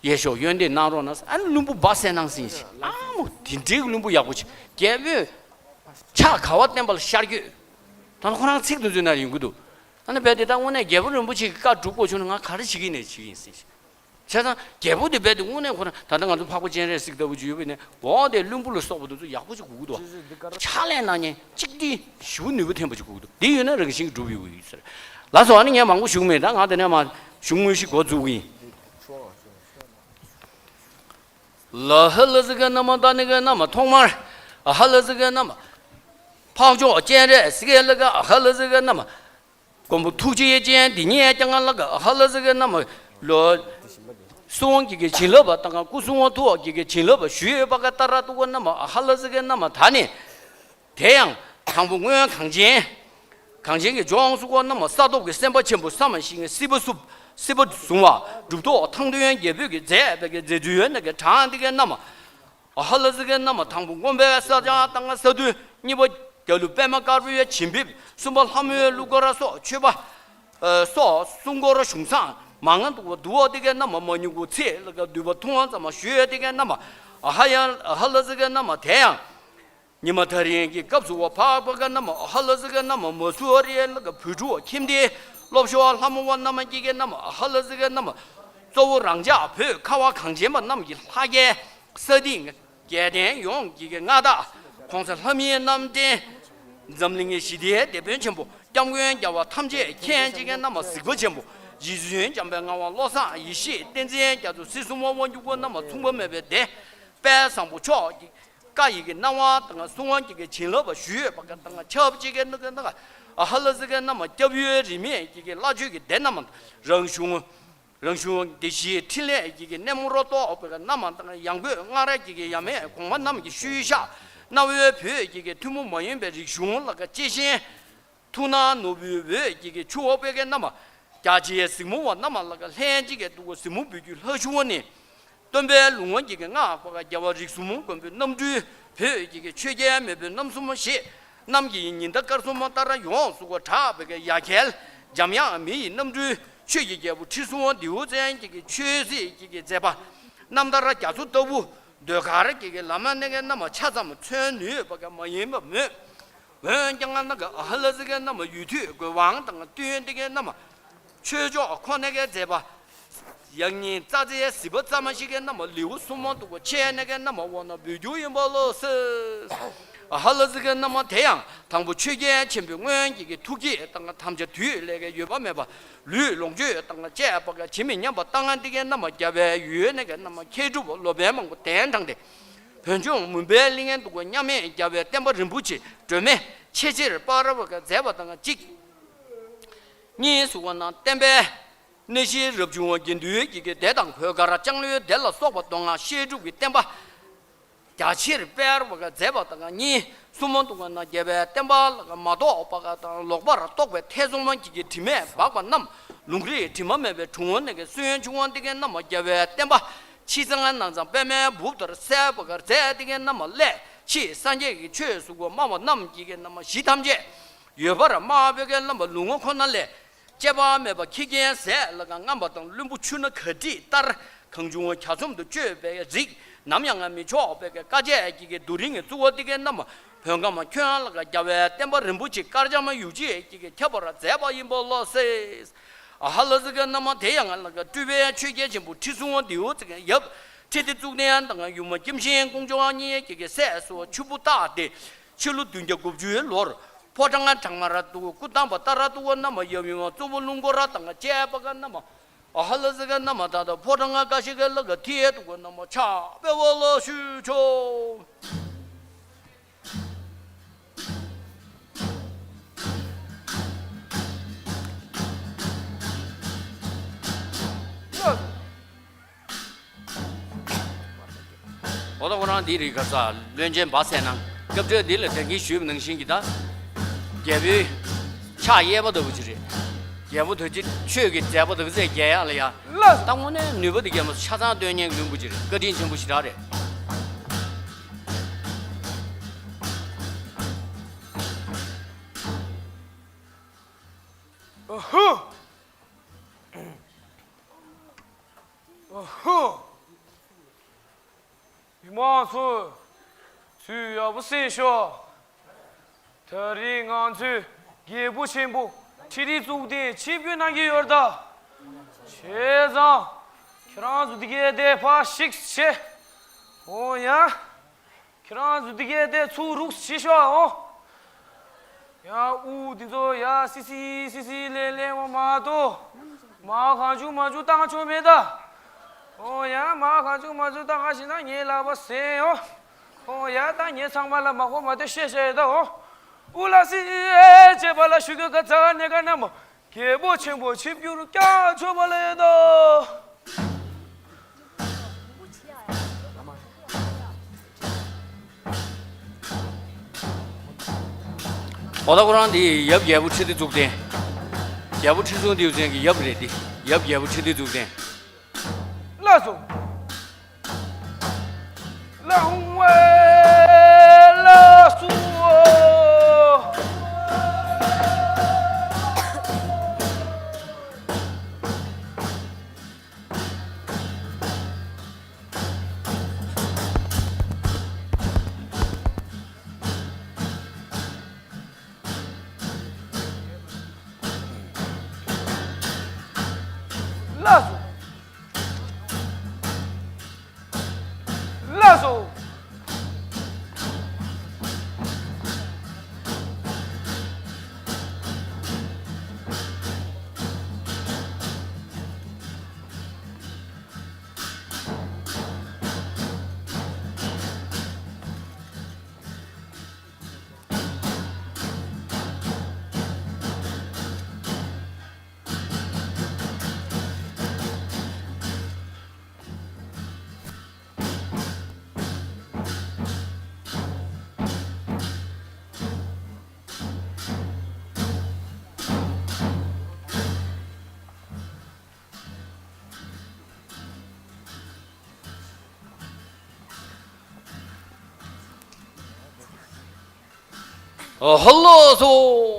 གཡས་ཤོག་གཡོན་འདེགས་གནང་རོགས་གནང་ཟེར། ཨ་ནི་བླུན་པོ་སྦ་གསལ་སྣང་ཟིན་ཞིག་ཨ་མོ་དེ་འདྲའི་བླུན་པོ་ཡག་པོ་ཅིག་རྒྱལ་པོས་ཕྱག་ག་བ་བསྟན་པ་ལ་ཤར་བསྐྱོད། ད་ནི་ཁོ་རང་ཚིག་དེ་ཚོའི་ནང་ཡོང་གི་འདུག་ཨ་ནི་རྦད་དེ་ད་དངོས་གནས་རྒྱལ་པོ་རིན་པོ་ཆེ་གི་བཀའ་སྒྲུབ་དགོས་བྱུང་ན་ང་ག་རེ་བྱེད་ཀྱི་ཡིན་ནས་བྱེད་ཀྱི་ཡིན་ཟེར་ཞིག་བྱས་ཙང་རྒྱལ་པོ་དེ་རྦད་དེ་དངོས་གནས་ཁོ་རང་ད་ལྟ་ང་ཚོ་འཕགས་པ་སྤྱན་རས་གཟིགས་ལྟ་བུ་ཅིག་ཡོད་པ་ཡིན་ན་འོ་དེ་བླུན་པོ་ལ་སོགས་པ་དེ་ཚོ་ཡག་པོ་ཅིག་དགོས་ཀྱི་འདུག་ཕྱག་ལས་གནང་མཁན་གཅིག་དེ་ཞེ་པོ་ནུས་པ་ཐོན་པ་ཅིག་དགོས་ཀྱི་འདུག་དེ་ཡོད་ན་རང་བཞིན་གྱིས་འགྲུབ་ཡོང་གི་ཡོད་ཟེར། ལགས་སོ། ཨ་ནི་ངས་མང་པོ་ཞུ་གི་མེད། ད་ང་དེ་ནས་མར་གཞུང་དངོས་གཞི་འགོ་འཛུགས་ཀྱི་ཡིན། ལ་ཧ་ལ་ཟི་ག་ན་མ་ད་ནི་ག་ན་མ་ཐོག་མར་ཨ་ཧ་ལ་ཟི་ག་ན་མ། འཕགས་མཆོག་སྤྱན་རས་གཟིགས་ལ་ག་ཨ་ཧ་ལ་ཟི་ག་ན་མ། མགོན་པོ་ཐུགས་རྗེ་ཅན་འདི་ཉིད་ཀྱང་ལ་ག་ཨ་ཧ་ལ་ཟི་ག་ན་མ་ལོ། གསུང་དབང་གི་གི་བྱིན་རླབས་པ་དང་སྐུ་གསུང་ཐུགས་ཀྱི་གི་བྱིན་རླབས་པ་ཞུས་པ་ག་ཏ་ར་ཏུ་ག་ན་མ་ཨ་ཧ་ལ་ཟི་ག་ན་མ་ད་ནི། དེ་ཡང་དང་པོ་སྔོན་གངས་ཅན། གངས་ཅན་གྱི་ལྗོངས་སུ་གོ་ན་མ་ས་ཐོབ་ཀྱི་སེམས་དཔའ་ཆེན་པོ་ས་མ་ཤིང་སྲིད་པ་བསུབ། སྲིད་པ་བཟུང་བ་གྲུབ་ཐོབ་ཐང་སྟོན་རྒྱལ་པོས་ཀྱི་མཛད་པའི་གི་མཛད་ཚུལ་ཡོད་ན་གི་གྲངས་འདི་གའི་རྣམས་ཨ་ཧ་ལ་ཟི་གའི་རྣམས་དང་པོ་མགོན་པོའི་ས་སྐྱ་དང་ས་འདུལ། གཉིས་པ་རྒྱ་ལུ་པདྨ་དཀར་པོའི་བྱིན་འབེབས། གསུམ་པ་ལྷ་མོའི་གླུ་སྐོར་སོགས་མཆོད་པ། ཨ་སོགས་གསུང་སྐོར་གཞུང་བསྲང་མང་ང་འདུག་པ་འདུག་པ་འདི་གའི་རྣམས་མ་ཉུང་གུ་ཚེ་ལ་ག་འདུས་པ་ཐུང་བ་ཙམ་མ་ཞུས་འདི་གའི་རྣམས་ཨ་ཧ་ཡ་ཨ་ཧ་ལ་ཟི་གའི་རྣམས་དེ་ཡང་། ཉི་མ་ཐག་རིང་གི་སྐབས་སུ་བ་འཕགས་པ་ག་རྣམས་ཨ་ཧ་ལ་ཟི་ག་རྣམས་མ་སུ་རི་ལ་ག་བོད་ཕྲུག་ཁྱིམ་སྡེའི་སློབ་ཤོར་ལྷ་མོ་བ་རྣམས་ཀྱི་ག་རྣམས་ཨ་ཧ་ལ་ཟི་ག་རྣམས་གཙོ་བོ་རང་ཅག་བོད་ཁ་བ་གངས་ཅན་པ་རྣམས་ཀྱི་ལྷ་སྐལ་ས་སྟེང་རྒྱལ་བསྟན་ཡོངས་ཀྱི་ག་མངའ་བདག་གོང་ས་ལྷ་མིའི་རྣམ་འདྲེན་འཛམ་གླིང་གི་ཞི་བདེའི་དེད་དཔོན་ཆེན་པོ་སྐྱབས་མགོན་རྒྱལ་བ་ཐམས་ཅད་མཁྱེན་ཅིང་ག་རྣམས་གཟིགས་པ་ཆེན་པོ་རྗེ་བཙུན་འཇམ་དཔལ་ངག་དབང་བློ་བཟང་ཡེ་ཤེས་བསྟན་འཛིན་རྒྱ་མཚོ་སྲིད་གསུམ་དབང་བ་འགྱུར་ཁུག་རྣམས་མཚུངས་པ་མེད་པའི་སྡེ་དཔལ་བཟང་པོ་མཆོག་གི་བཀའ་ཡི་གི་གནང་བ་དང་གསུང་བ་གི་གི་བྱིན་རླབས་ཞུས་པ་ག་དང་ཆབས་ཅིག་གི་ནི་གི་ནི་ག་ཨ་ཧ་ལ་ཟི་གི་རྣམས་སྐྱབས་ཡུལ་རིས་མེད་ཀྱི་གི་བླ་མཆོད་ཀྱི་སྡེ་རྣམས་རང་གཞུང་རང་གཞུང་སྡེ་བཞིའི་ཕྲིན་ལས་ཀྱི་གི་སྣེ་མོར་གཏོགས་པ་ག་རྣམས་དང་ཡང་སྒོས་སྔར་གྱི་གི་ཡ་མེད་གོང་མ་རྣམས་ཀྱི་ཤུལ་བཞག་གནའ་བོའི་བོད་ཀྱི་གི་ཐུན་མོང་མ་ཡིན་པའི་རིག་གཞུང་ལ་ག་གཅེས་ཤིང་ཐུགས་སྣང་ནོར་བུའི་འོད་ཀྱི་གི་ཆུ་བོ་པའི་གི་རྣམས་རྒྱ་ཆེའི་གཟིགས་མོ་བ་རྣམས་ལ་ག་ལྷན་ཅིག་གི་འདུ་གཟིགས་མོ་འབུལ་རྒྱུ་ལྷ་ཞུ་བ་ནི། སྟོན་པའི་ལུང་བ་གི་གི་སྔགས་པ་ག་རྒྱལ་བ་རིགས་གསུམ་མགོན་པོའི་རྣམ་སྤྲུལ་བོད་ཀྱི་གི་ཆོས་རྒྱལ་མེས་པོའི་རྣམ་གསུམ་ཞེས་རྣམ་གྱི་ཉི་ཟླ་སྐར་གསུམ་ལྟར་ཡོངས་སུ་གྲགས་པའི་གི་ཡ་གྱལ་འཇམ་དབྱངས་མི་ཡི་རྣམ་སྤྲུལ་ཆོས་ཀྱི་རྒྱལ་པོ་ཁྲི་སྲོང་ལྡེའུ་བཙན་གྱི་གི་ཆོས་སྲིད་ཀྱི་གི་མཛད་པ་རྣམ་ཐར་རྒྱ་མཚོ་ལྟ་བུ་ཟློས་གར་གྱི་གི་ལམ་སྣ་གི་རྣམས་ཆ་ཙམ་མཚོན་ནུས་པ་ག་མ་ཡིན་པ་མོད། འོན་ཀྱང་ང་ནང་གི་ཨ་ཧ་ལ་ཟི་གའི་རྣམས་ཡུལ་དུས་དགོས་དབང་དང་བསྟུན་ཏེ་གི་རྣམས་ཆོས་ཕྱོགས་ཁོ་ནའི་གི་མཛད་པ། ཡང་སྙིང་རྩ་རྩེའི་གཟིགས་པ་ཙམ་ཞིག་གི་རྣམས་ལེའུ་གསུམ་མ་འདུག་གོ་ཆེ་ནའི་གི་རྣམས་འོ་ན་འབུལ་རྒྱུ་ཡིན་པ་ལོ་སི། ཨ་ཧ་ལ་ཟི་གའི་རྣམས་དེ་ཡང་དང་པོ་ཆོས་རྒྱལ་ཆེན་པོའི་སྔོན་གྱི་གི་ཐུགས་བསྐྱེད་དང་ཐམས་ཅད་དུས་ལས་ཀྱི་འོས་པ་མེད་པ་ལུས་ལོངས་སྤྱོད་དང་བཅས་པ་ག་ཇི་མི་སྙམ་པ་བཏང་ང་འདི་གའི་རྣམས་རྒྱལ་བའི་ཡུལ་ནའི་གི་རྣམས་མཁས་གྲུབ་ལོ་པཎ་མང་པོ་གདན་དྲངས་ཏེ། བོད་ལྗོངས་མུན་པའི་གླིང་ངན་འདུག་གོ་མཉམ་མེད་རྒྱལ་བའི་བསྟན་པ་རིན་པོ་ཆེ་སྒྲོན་མེ་ཆེས་ཆེར་སྤར་བ་ག་མཛད་པ་དང་གཅིག་གཉིས་སུ་བ་ན་བསྟན་པའི་གནས་གཞི་རབ་བྱུང་དགེ་འདུན་གྱི་གི་སྡེ་དང་བོད་མཁར་ལྕང་ལོའི་སྡེ་ལ་སོགས་པ་མདོ་སྔགས་བཤད་སྒྲུབ་ཀྱི་བསྟན་པ་རྒྱ་ཆེར་སྤེལ་བ་ག་མཛད་པ་དང་གཉིས་གསུམ་མ་འདུག་ག་ན་རྒྱལ་བའི་བསྟན་པ་ལ་ག་མ་རྟོགས་པ་ག་དང་ལོག་པར་རྟོག་པའི་ཐེ་ཚོམ་གྱི་གི་དྲི་མས་སྦགས་པ་རྣམས་ལུང་རིགས་དྲི་མ་མེད་པའི་དྲུང་འོག་ནས་གི་སུན་ཕྱུང་བ་འདི་གའི་རྣམས་རྒྱལ་བའི་བསྟན་པ་ཕྱི་གཙང་ནང་གཙང་པདྨའི་སྦུབས་ལྟར་གསལ་བ་ག་མཛད་འདི་གའི་རྣམས་ལས་ཕྱིས་སངས་རྒྱས་ཀྱི་ཆོས་སུ་གོ་སྨྲ་བ་རྣམས་ཀྱི་གི་རྣམས་གཞི་ཐམས་ཅད་ཡོད་པར་སྨྲ་བའི་གི་རྣམ་པ་ལུང་ངོ་ཁོ་ན་ལས། དཔྱད་པ་མེད་པ་ཁྱི་རྒན་ཟས་ལ་ག་རྔམ་པ་དང་བླུན་པོ་ཆུ་སྣ་གར་ཁྲིད་ལྟར་གང་བྱུང་གྱ་ཚོམ་དུ་སྤྱོད་པའི་རིགས་ནམ་ཡང་ང་མི་ཆོག་པའི་གི་བཀའ་བཅད་ཀྱི་གི་རྡོ་རིང་གི་བཙུགས་པ་འདི་གའི་རྣམས་བོད་ཁམས་ཁྱོན་ལ་ག་རྒྱལ་བའི་བསྟན་པ་རིན་པོ་ཆེ་དཀར་འཇམ་ཡུག་ཅིག་གི་གི་ཁྱབ་པར་མཛད་པ་ཡིན་པ་ལོ་སེ། ཨ་ཧ་ལ་ཟི་གའི་རྣམས་དེ་ཡང་ལ་ག་སྤྲུལ་པའི་ཆོས་རྒྱལ་ཆེན་པོ་ཁྲི་སྲོང་ལྡེའུ་བཙན་ཡབ་ཁྲི་ལྡེ་གཙུག་བརྟན་དང་ཡུམ་སྐྱབས་ཆེན་ཀོང་ཇོ་བ་གཉིས་ཀྱི་གི་སྲས་སུ་ཆུ་བོ་སྟག་སྟེ། ཕྱི་ལོ་བདུན་བརྒྱ་དགུ་བཅུའི་ལོར་ཕོ་བྲང་བྲག་དམར་དུ་སྐུ་བལྟམས་པ་ཏཱ་ར་ཏུ་ཀ་རྣམས་ཡབ་ཡུམ་གཙོ་བོ་ཀླུ་འཁོར་དང་བཅས་པ་ག་རྣམས་ཨ་ཧ་ལ་ཟི་ག་རྣམས་ད་ལྟ་ཕོ་བྲང་ཀ་ཤི་ཀ་ལ་ག་ཐི་ཡེ་ཏུ་ཀ་རྣམས་ཕྱག་དཔེ་བ་ལ་ཞུ་ཆོག་ད་ཁོ་རང་འདི་རིགས་ག་ས་བློན་ཆེན་འབའ་ཚད་ནང་སྐབས་འཕྲལ་འདི་ལ་ད་གིན་ཞུས་པ་ནང་བཞིན་གྱི་ད་རྒྱལ་པོའི་ཕྱག་གཡས་པ་ལྟ་བུ་ཅིག་རེད། རྒྱལ་པོ་ད་ཅི་ཆོས་ཀྱི་མཛད་པ་ད་ག་ཚད་རྒྱལ་ཡག་ལ་ཡ། ལགས་སོ། ད་དངོས་གནས་ནུས་པ་འདི་རྒྱལ་མོ་ཆ་ཚང་སྟོན་མཁན་གྱི་བློན་པོ་ཅིག་རེད། བཀའ་དྲིན་ཆེན་པོ་ཞེ་དྲག་རེད། ཨ་ཧུ། ཨ་ཧུ། མི་མང་ཚོ། ཚུར་ཡག་པོ་གསན་ཤོག་ད་རེས་ང་ཚོའི་རྒྱལ་པོ་ཆེན་པོ་ཁྲི་རིག་གཙུག་བརྟན་ཆིབས་བསྒྱུར་གནང་གི་ཡོད་ད། བྱས་ཙང་ཁྱེད་རང་ཚོ་འདི་གའི་དེ་ཕར་ཞིག་བྱེད། འོ་ཡ། ཁྱེད་རང་ཚོ་འདི་གའི་དེ་ཚུར་རུག་བྱེད་ཤོག་ཨ། འོ་ཡ། དབུ་འདི་ཚོ་ཡ་སི་སི་སི་སི་ལེ་ལེ་འོ་མ་གཏོགས་མར་གང་བྱུང་མང་བྱུང་བཏང་ཆོག་མེད་ད། འོ་ཡ། མར་གང་བྱུང་མང་བྱུང་བཏང་ཤེས་ན་ངའི་ལག་པ་ཟིན་ཡོ། འོ་ཡ། ད་ངས་ཚང་མ་ལ་མ་གོ་མ་ཐོས་བཤད་བཤད་ཡོད་ད། འོ། དབུ་ལ་སི་ཨེ་བྱེད་པ་ལ་ཞུ་གི་ག་ཚ་ནས་ག་ན་མོ། རྒྱལ་པོ་ཆེན་པོ་ཆིབས་བསྒྱུར་བསྐྱངས་ཆོག་པ་ལ་ཡོད་དོ། འོ་ད་ཁོ་རང་འདི་ཡབ་རྒྱལ་པོ་ཁྲི་ལྡེ་གཙུག་བརྟན། རྒྱལ་པོ་ཁྲི་སྲོང་ལྡེའུ་བཙན་གྱི་ཡབ་རེད་འདི། ཡབ་རྒྱལ་པོ་ཁྲི་ལྡེ་གཙུག་བརྟན། ལགས་སོ། ལགས་སོ། ལགས་སོ། ལགས་སོ། ཨ་ཧ་ལགས་སོ།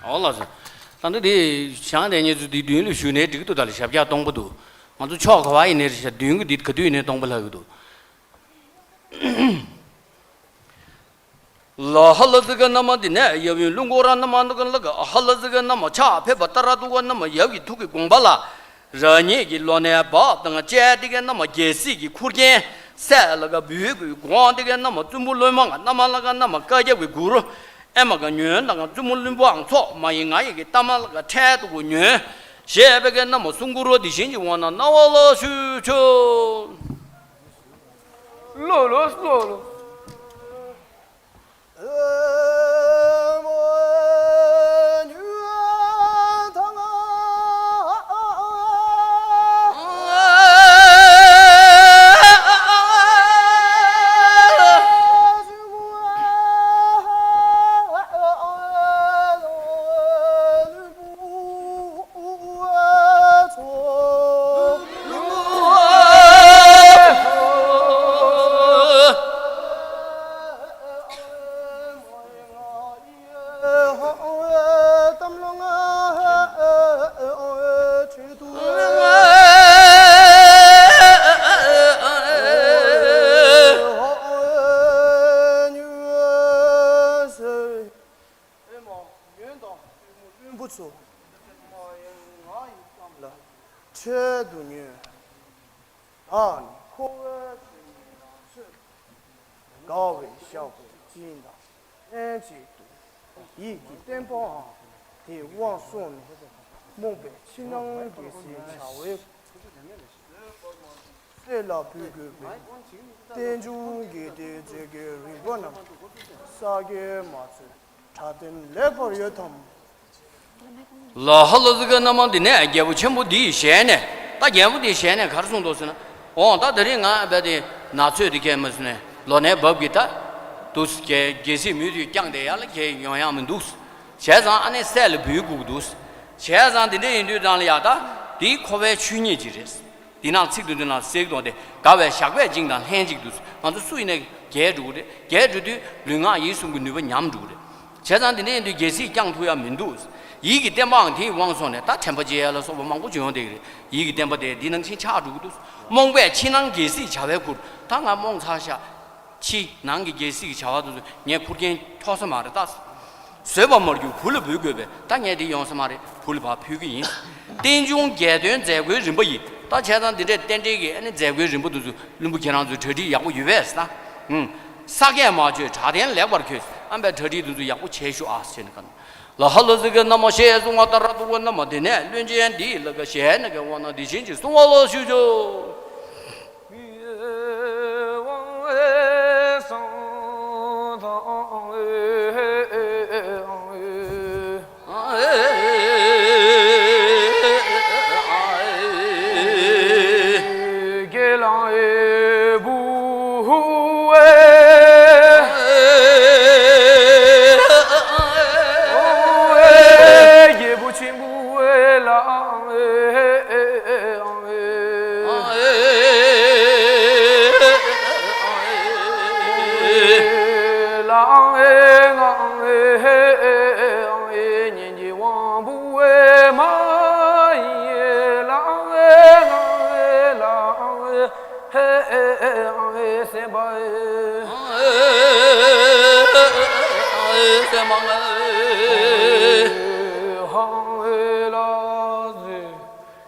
ཨོ་ལགས་སོ། ད་ལྟ་དེ་ཞང་དེ་ཉིད་ཚོ་དེ་མདུན་ལ་བཞུགས་ནས་འགྲིག་གི་འདུག་ད་ལ་ཞབས་བཀྱག་སྟོང་པ་འདུག་ང་ཚོ་ཕྱོགས་ག་བ་ཡིན་ནའི་རེད་ཤག་མདུན་གྱི་འདི་ག་དུས་ཡིན་ནའི་སྟོང་པ་ལྷག་གི་འདུག་ལ་ཧ་ལ་ཟི་ག་ན་མ་འདི་ནས་ཡབ་ཡུམ་ཀླུ་འཁོར་ར་ན་མ་ན་ག་ལ་ག་ཧ་ལ་ཟི་ག་ན་མ་ཕྱག་ཕེབས་པ་ལྟར་འདུག་ག་ན་མ་ཡབ་ཀྱི་ཐུགས་ཀྱི་དགོངས་པ་ལ། རང་ཉིད་ཀྱི་ལོ་ནས་བབ་དང་བཅས་ཏེ་ག་ན་མ་རྒྱལ་སྲིད་ཀྱི་ཁུར་ཆེན་སྲས་ལ་ག་བུ་གུའི་དགོངས་ཏེ་ག་ན་མ་བཙུན་མོ་ལུས་མ་ང་ན་མ་ལ་ག་ན་མ་བཀའ་རྒྱབ་ཀྱི་མགུར། ཨེ་མ་ག་ཉོན་དང་བཙུན་མོ་བློན་པོའང་ཚོགས་མ་ཡིན་ང་ཡི་གི་གཏའ་མ་ལ་ག་འཕྲལ་དུ་གོ་ཉོན། ཞེས་པའི་ག་ན་མ་གསུང་མགུར་བ་འདི་བཞིན་གྱི་འོང་ན་རྣ་བ་ལ་ཞུ་ཆོག་ལོ་ལོ་ལོ་ལོ། བློན་པོ་ཚོ། ང་ཡི་གཏམ་ལ་འཕྲལ་དུ་ཉོན། བདག་ནི་ཁོ་བོའི་ཆོས་ཉིད་རང་ཚོད་དགའ་བའི་ཞག་པོ་ཅིག་དང་ལྷན་ཅིག་ཏུ་ཡིད་ཀྱི་བརྟན་པའང་དེས་དབང་སོང་ནས། རྨོངས་པའི་ཕྱི་ནང་རྒྱལ་སྲིད་བྱ་བའི་སྲོལ་ལ་འབུལ་དགོས་པས། རྟེན་འབྱུང་དགེ་སྡིག་མཛད་དགེ་རིག་པ་རྣམས། ས་དགེ་མ་ཚོས་གྲགས་ལྡན་ལེགས་པར་ཡོད་དམ། ལ་ཧ་ལོ་ཟི་ཀ་ན་མ། འདི་ནས་རྒྱལ་པོ་ཆེན་པོ་འདིའི་ཞལ་ནས། ད་རྒྱལ་པོ་འདིའི་ཞལ་ནས་ག་རེ་གསུངས་འདུག་ཟེར་ན། འོང་ད་དེ་རིང་ང་བས་དེ་ན་ཚོད་དེ་ཁྱེད་མི་སོང་ནས་ལོ་ནའི་བབ་ཀྱི་ད་འདུག་ཟེར། རྒྱལ་སྲིད་མུ་མཐུད་བསྐྱངས་བསྡད་ཡ་ལ་ཁྱེད་ཡོང་ཡ་མི་འདུག་ཟེར། བྱས་ཙང་ཨ་ནེ་སྲས་ལ་འབུལ་དགོས་ཀྱི་འདུག་ཟེར། བྱས་ཙང་དེ་འདྲ་ཡིན་དུས་ཙང་ལ་ཡ་ད་དེའི་ཁོ་པའི་ཆོས་ཉིད་ཅིག་རེད། འདི་ནང་ཚིག་ཏུ་འདི་ནང་གསལ་གཏོང་སྟེ། དགའ་བའི་ཞགས་པས་བཅིངས་དང་ལྷན་ཅིག་ཏུ། ང་ཚོ་སུ་ཡིན་ནའི་རྒྱལ་འགྲོ་གི་རེད། རྒྱལ་འགྲོ་དུས་ལུས་ངག་ཡིད་གསུམ་གྱི་ནུས་པ་ཉམས་འགྲོ་གི་རེད། བྱས་ཙང་འདི་འདྲ་ཡིན་དུས་རྒྱལ་སྲིད་བསྐྱངས་ཐུབ་ཡ་མི་འདུག། ཡིད་ཀྱི་བརྟན་པའང་དེ་ཡི་དབང་སོང་ནས། ད་དྲན་པ་བརྗེད་ཡ་ལ་སོགས་པ་མང་པོ་ཅིག་ཡོང་བསྡད་ཀྱི་རེད། ཡིད་ཀྱི་བརྟན་པ་དེ་འདི་ནང་བཞིན་ཆགས་འགྲོ་གི་འདུག། རྨོངས་པས་ཕྱི་ནང་རྒྱལ་སྲིད་བྱ་བའི་ཁུར། ད་ང་རྨོངས་ཚར་ཤག། ཕྱི་ནང་གི་རྒྱལ་སྲིད་ཀྱི་བྱ་བ་དེ་ཚོ་ངས་ཁུར་མཁན་འཁྱོག་ས་མ་རེད་ད། བཟོད་པ་མ་གྱུར་བུ་ལ་འབུལ་དགོས་པས། ད་ངས་འདི་ཡོང་ས་མ་རེད། བུ་ལ་ཕར་ཕུལ་གྱི་ཡིན། རྟེན་འབྱུང་རྒྱལ་དོན་མཛད་སྒོའི་རིམ་པ་ཡིས། ད་བྱས་ཙང་འདི་འདྲའི་རྟེན་འབྲེལ་གྱི་ཨ་ནི་མཛད་སྒོའི་རིམ་པ་དེ་ཚོ་བློན་པོ་ཁྱེད་རང་ཚོའི་གྲ་སྒྲིག་ཡག་པོ་ཡོད་པས་ཟེར་ན། ཨུང་། ས་གས་མ་བཅོས་གྲགས་ལྡན་ལེགས་པར་ཁྱོད། ཨ་ནི་གྲ་སྒྲིག་དེ་ཚོ་ཡག་པོ་བྱས་ཤོག་ཨ་ཟེར་ནས་ག། ལ་ཧ་ལོ་ཟི་ཀ་ན་མ་ཞེས་གསུངས་པ་ལྟར་དུ་བ་ན་མ། དེ་ནས་བློན་ཆེན་འདིས་ལ་ཀ་ཞལ་ནས་ཀྱི་དབང་ན་འདི་བཞིན་གྱི་གསུང་བ་ལ་ཞུ་ཆོག།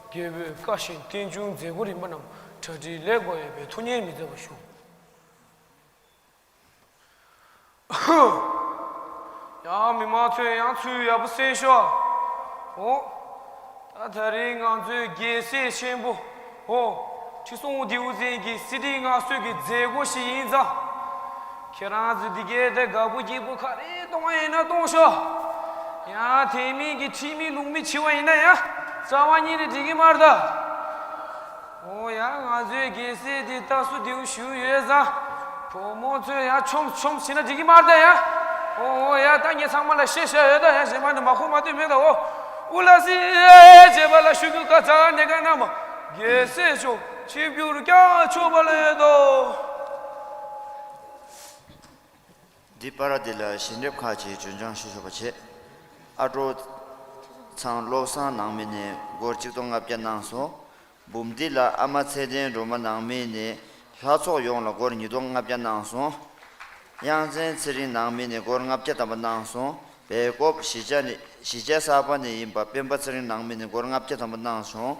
རྒྱལ་པོའི་བཀའ་བཞིན་རྟེན་འབྱུང་མཛད་སྒོ་རིམ་པ་རྣམས་གྲ་སྒྲིག་ལེགས་པ་ཡོད་པའི་ཐུགས་ཉེས་མི་མཛད་པར་ཞུ། ཡང་མི་མང་ཚོས་ཡང་ཚུལ་ཡག་པོ་གསན་ཤོག། འོ། ད་ད་རེས་ང་ཚོའི་རྒྱལ་སྲས་ཆེན་པོ། འོ། ཁྲི་སྲོང་ལྡེའུ་བཙན་གྱི་གསེར་ཁྲི་མངའ་གསོལ་གྱི་མཛད་སྒོ་ཞིག་ཡིན་ཙང་། ཁྱེད་རང་ཚོ་འདི་གའི་དེ་དགའ་པོ་སྐྱིད་པོ་ག་རེ་གཏོང་བ་ཡིན་ན་གཏོང་ཤོག། ཡང་དེ་མིན་གྱི་ཁྲིམས་མེད་ལུགས་མེད་བྱས་པ་ཡིན་ན་ཡང་རྩ་བ་ཉིད་ནས་འགྲིག་གི་མ་རེད་ད། འོ་ཡ། ང་ཚོའི་རྒྱལ་སྲས་དེ་ད་སུ་དེའུ་ཞུ་ཡོད་ཙང་། བུ་མོ་ཚོས་ཡ་ཆོམ་ཆོམ་བྱས་ན་འགྲིག་གི་མ་རེད་ད་ཡ། འོ་ཡ། ད་ངས་ཚང་མ་ལ་བཤད་བཞག་ཡོད་ད་ཡ། གཞན་པ་ནི་མ་གོ་མ་ཐོས་མེད་ད། འོ། ཨུ་ལ་སི་ཨེ་བྱེད་པ་ལ་ཤུ་གུ་ཀ་ཙ་ནེ་ཀ་ན་མ། རྒྱལ་སྲས་མཆོག་ཆིབས་བསྒྱུར་ཀྱང་ཆོག་པ་ལ་ཡོད་དོ། འདི་པར་འདི་ལ་ཞལ་འདེབས་ཁག་ཅིག་སྦྱོར་སྦྱང་ཞུ་ཆོག་པ་བྱེད། ཨ་གྲོ་ཚང་བློ་བཟང་ནང་མི་ནས་སྒོར་གཅིག་སྟོང་ལྔ་བརྒྱ་གནང་སོང་། འབུམ་སྡེ་ལ་ཨ་མ་ཚེ་བརྟན་སྒྲོལ་མ་ནང་མི་ནས་ལྷ་ཚོགས་ཡོངས་ལ་སྒོར་ཉིས་སྟོང་ལྔ་བརྒྱ་གནང་སོང་། དབྱངས་ཅན་ཚེ་རིང་ནང་མི་ནས་སྒོར་ལྔ་བརྒྱ་ཐམ་པ་གནང་སོང་། སྦེལ་ཀོབ་གཞིས་ཆགས་ནས་གཞིས་ཆགས་གསར་པ་ནས་ཡིན་པ་སྤེན་པ་ཚེ་རིང་ནང་མི་ནས་སྒོར་ལྔ་བརྒྱ་ཐམ་པ་གནང་སོང་།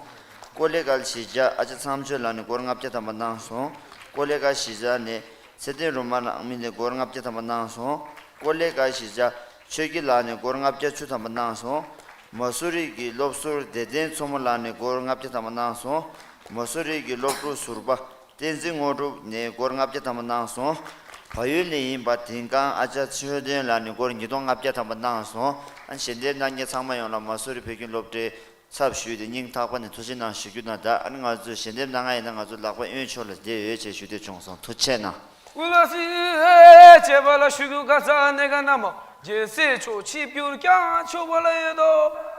ཀོ་ལེ་གལ་གཞིས་ཆགས་ཨ་ཅག་མཚམས་གཅོད་ལགས་ནས་སྒོར་ལྔ་བརྒྱ་ཐམ་པ་གནང་སོང་། ཀོ་ལེ་གལ་གཞིས་ཆགས་ནས་ཚེ་བརྟན་སྒྲོལ་མ་ནང་མི་ནས་སྒོར་ལྔ་བརྒྱ་ཐམ་པ་གནང་སོང་། ཀོ་ལེ་གལ་གཞིས་ཆགས་ཆོས་སྐྱིད་ལགས་ནས་སྒོར་ལྔ་བརྒྱ་བཅུ་ཐམ་པ་གནང་སོང་། མ་སུ་རི་གི་སློབ་ཟུར་བདེ་ལྡན་མཚོ་མོ་ལགས་ནས་སྒོར་ལྔ་བརྒྱ་ཐམ་པ་གནང་སོང་། མ་སུ་རི་གི་སློབ་ཕྲུག་ཟུར་པ་བསྟན་འཛིན་དངོས་གྲུབ་ནས་སྒོར་ལྔ་བརྒྱ་ཐམ་པ་གནང་སོང་། བལ་ཡུལ་ནས་ཡིན་པ་དིང་ཀང་ཨ་ཅག་ཆོས་ལྡན་ལགས་ནས་སྒོར་ཉིས་སྟོང་ལྔ་བརྒྱ་ཐམ་པ་གནང་སོང་། ཨ་ནི་ཞལ་འདེབས་གནང་མཁན་ཚང་མ་ཡོངས་ལ་མ་སུ་རི་བོད་ཁྱིམ་སློབ་གྲྭའི་ཚབ་ཞུས་ཏེ་སྙིང་ཐག་པ་ནས་ཐུགས་རྗེ་གནང་ཞུ་རྒྱུ་ན། ད་ཨ་ནི་ང་ཚོས་ཞལ་འདེབས་གནང་ང་ཡིན་ན་ང་ཚོ་ལག་པ་གཡོན་ཕྱོགས་ལ་བསྡད་ཡོད་ཅེས་ཞུ་འདོད་བྱུང་སོང་། ཐུགས་རྗེ་གནང་། ཀུ་ལ་སི་ཨེ་བྱེད་པ་ལ་ཤུ་གུ་ཀ་ཙ་ནེ་ཀ་ན་མ། རྒྱལ་སྲས་མཆོག་ཆིབས་བསྒྱུར་ཀྱང་ཆོག་པ་ལ་ཡོད་དོ།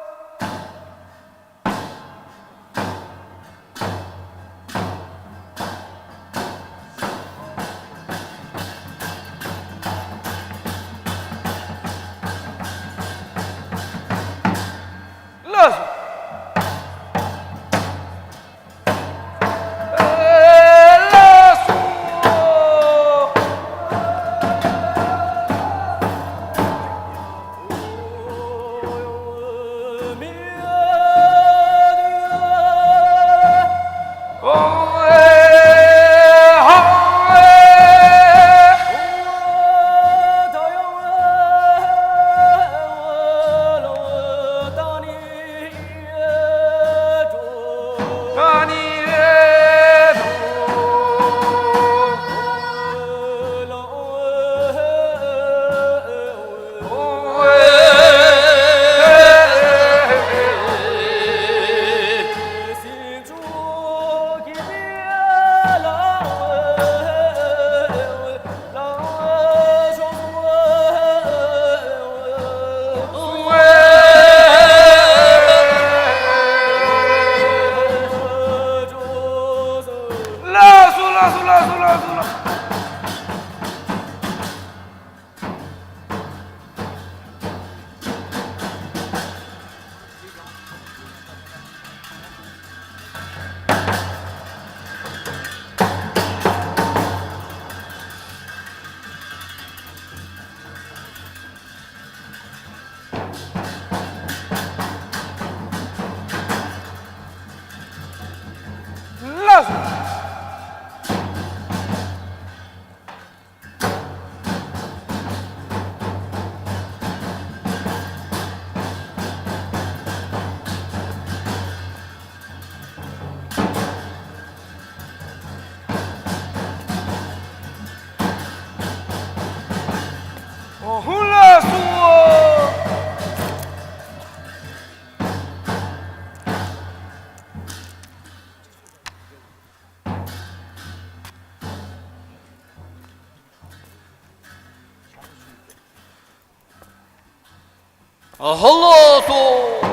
ཨ་ཧ་ལོ་སོ།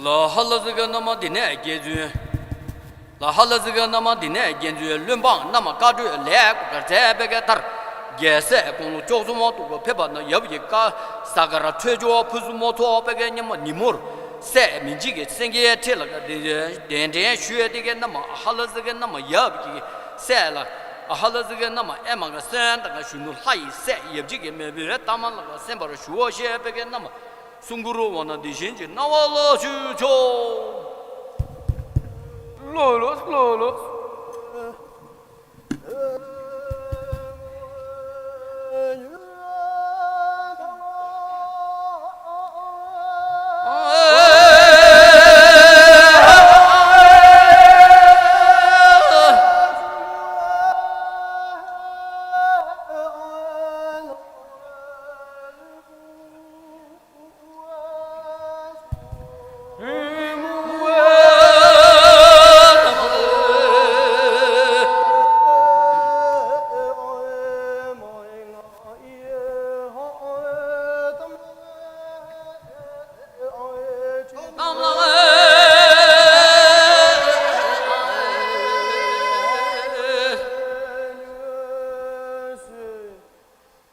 ལ་ཧ་ལ་ཟི་ག་ན་མ་འདི་ནས་རྒྱལ་བཙུན། ལ་ཧ་ལ་ཟི་ག་ན་མ་འདི་ནས་རྒྱལ་བཙུན་བློན་འབངས་རྣམས་བཀའ་གྲོས་ལས་གར་མཛད་པའི་གི་མཐར། རྒྱལ་སྲས་དགུང་ལོ་བཅུ་གསུམ་དུ་གོ་ཕེབས་པ་ན་ཡབ་ཀྱི་བཀའ་གཟའ་སྐར་འཕྲོད་སྦྱོར་ཕུན་སུམ་ཚོགས་པའི་གི་ཉི་མ་ཉིན་མོར། སྲས་མི་འཇིགས་ཀྱི་སེང་གེའི་ཁྲི་ལ་གདན་འདྲེན་ཞུས་ཏེ་གི་ན་མ་ཨ་ཧ་ལ་ཟི་ག་ན་མ་ཡབ་ཀྱི་སྲས་ལ། ཨ་ཧ་ལ་ཟི་ག་ན་མ་ཨེ་མ་ག་སོན་དང་གཞོན་ནུ་ལྷ་ཡི་སྲས་ཡབ་འཇིགས་ཀྱི་མེས་པོའི་གཏམ་ལ་ག་གསན་པར་ཞུའོ་ཞེས་པའི་གི་ན་མ། གསུང་མགུར་འོ་ན་འདི་བཞིན་གྱི་རྣ་བ་ལ་ཞུ་ཆོག་ལོ་ལོ་ལོ་ལོ།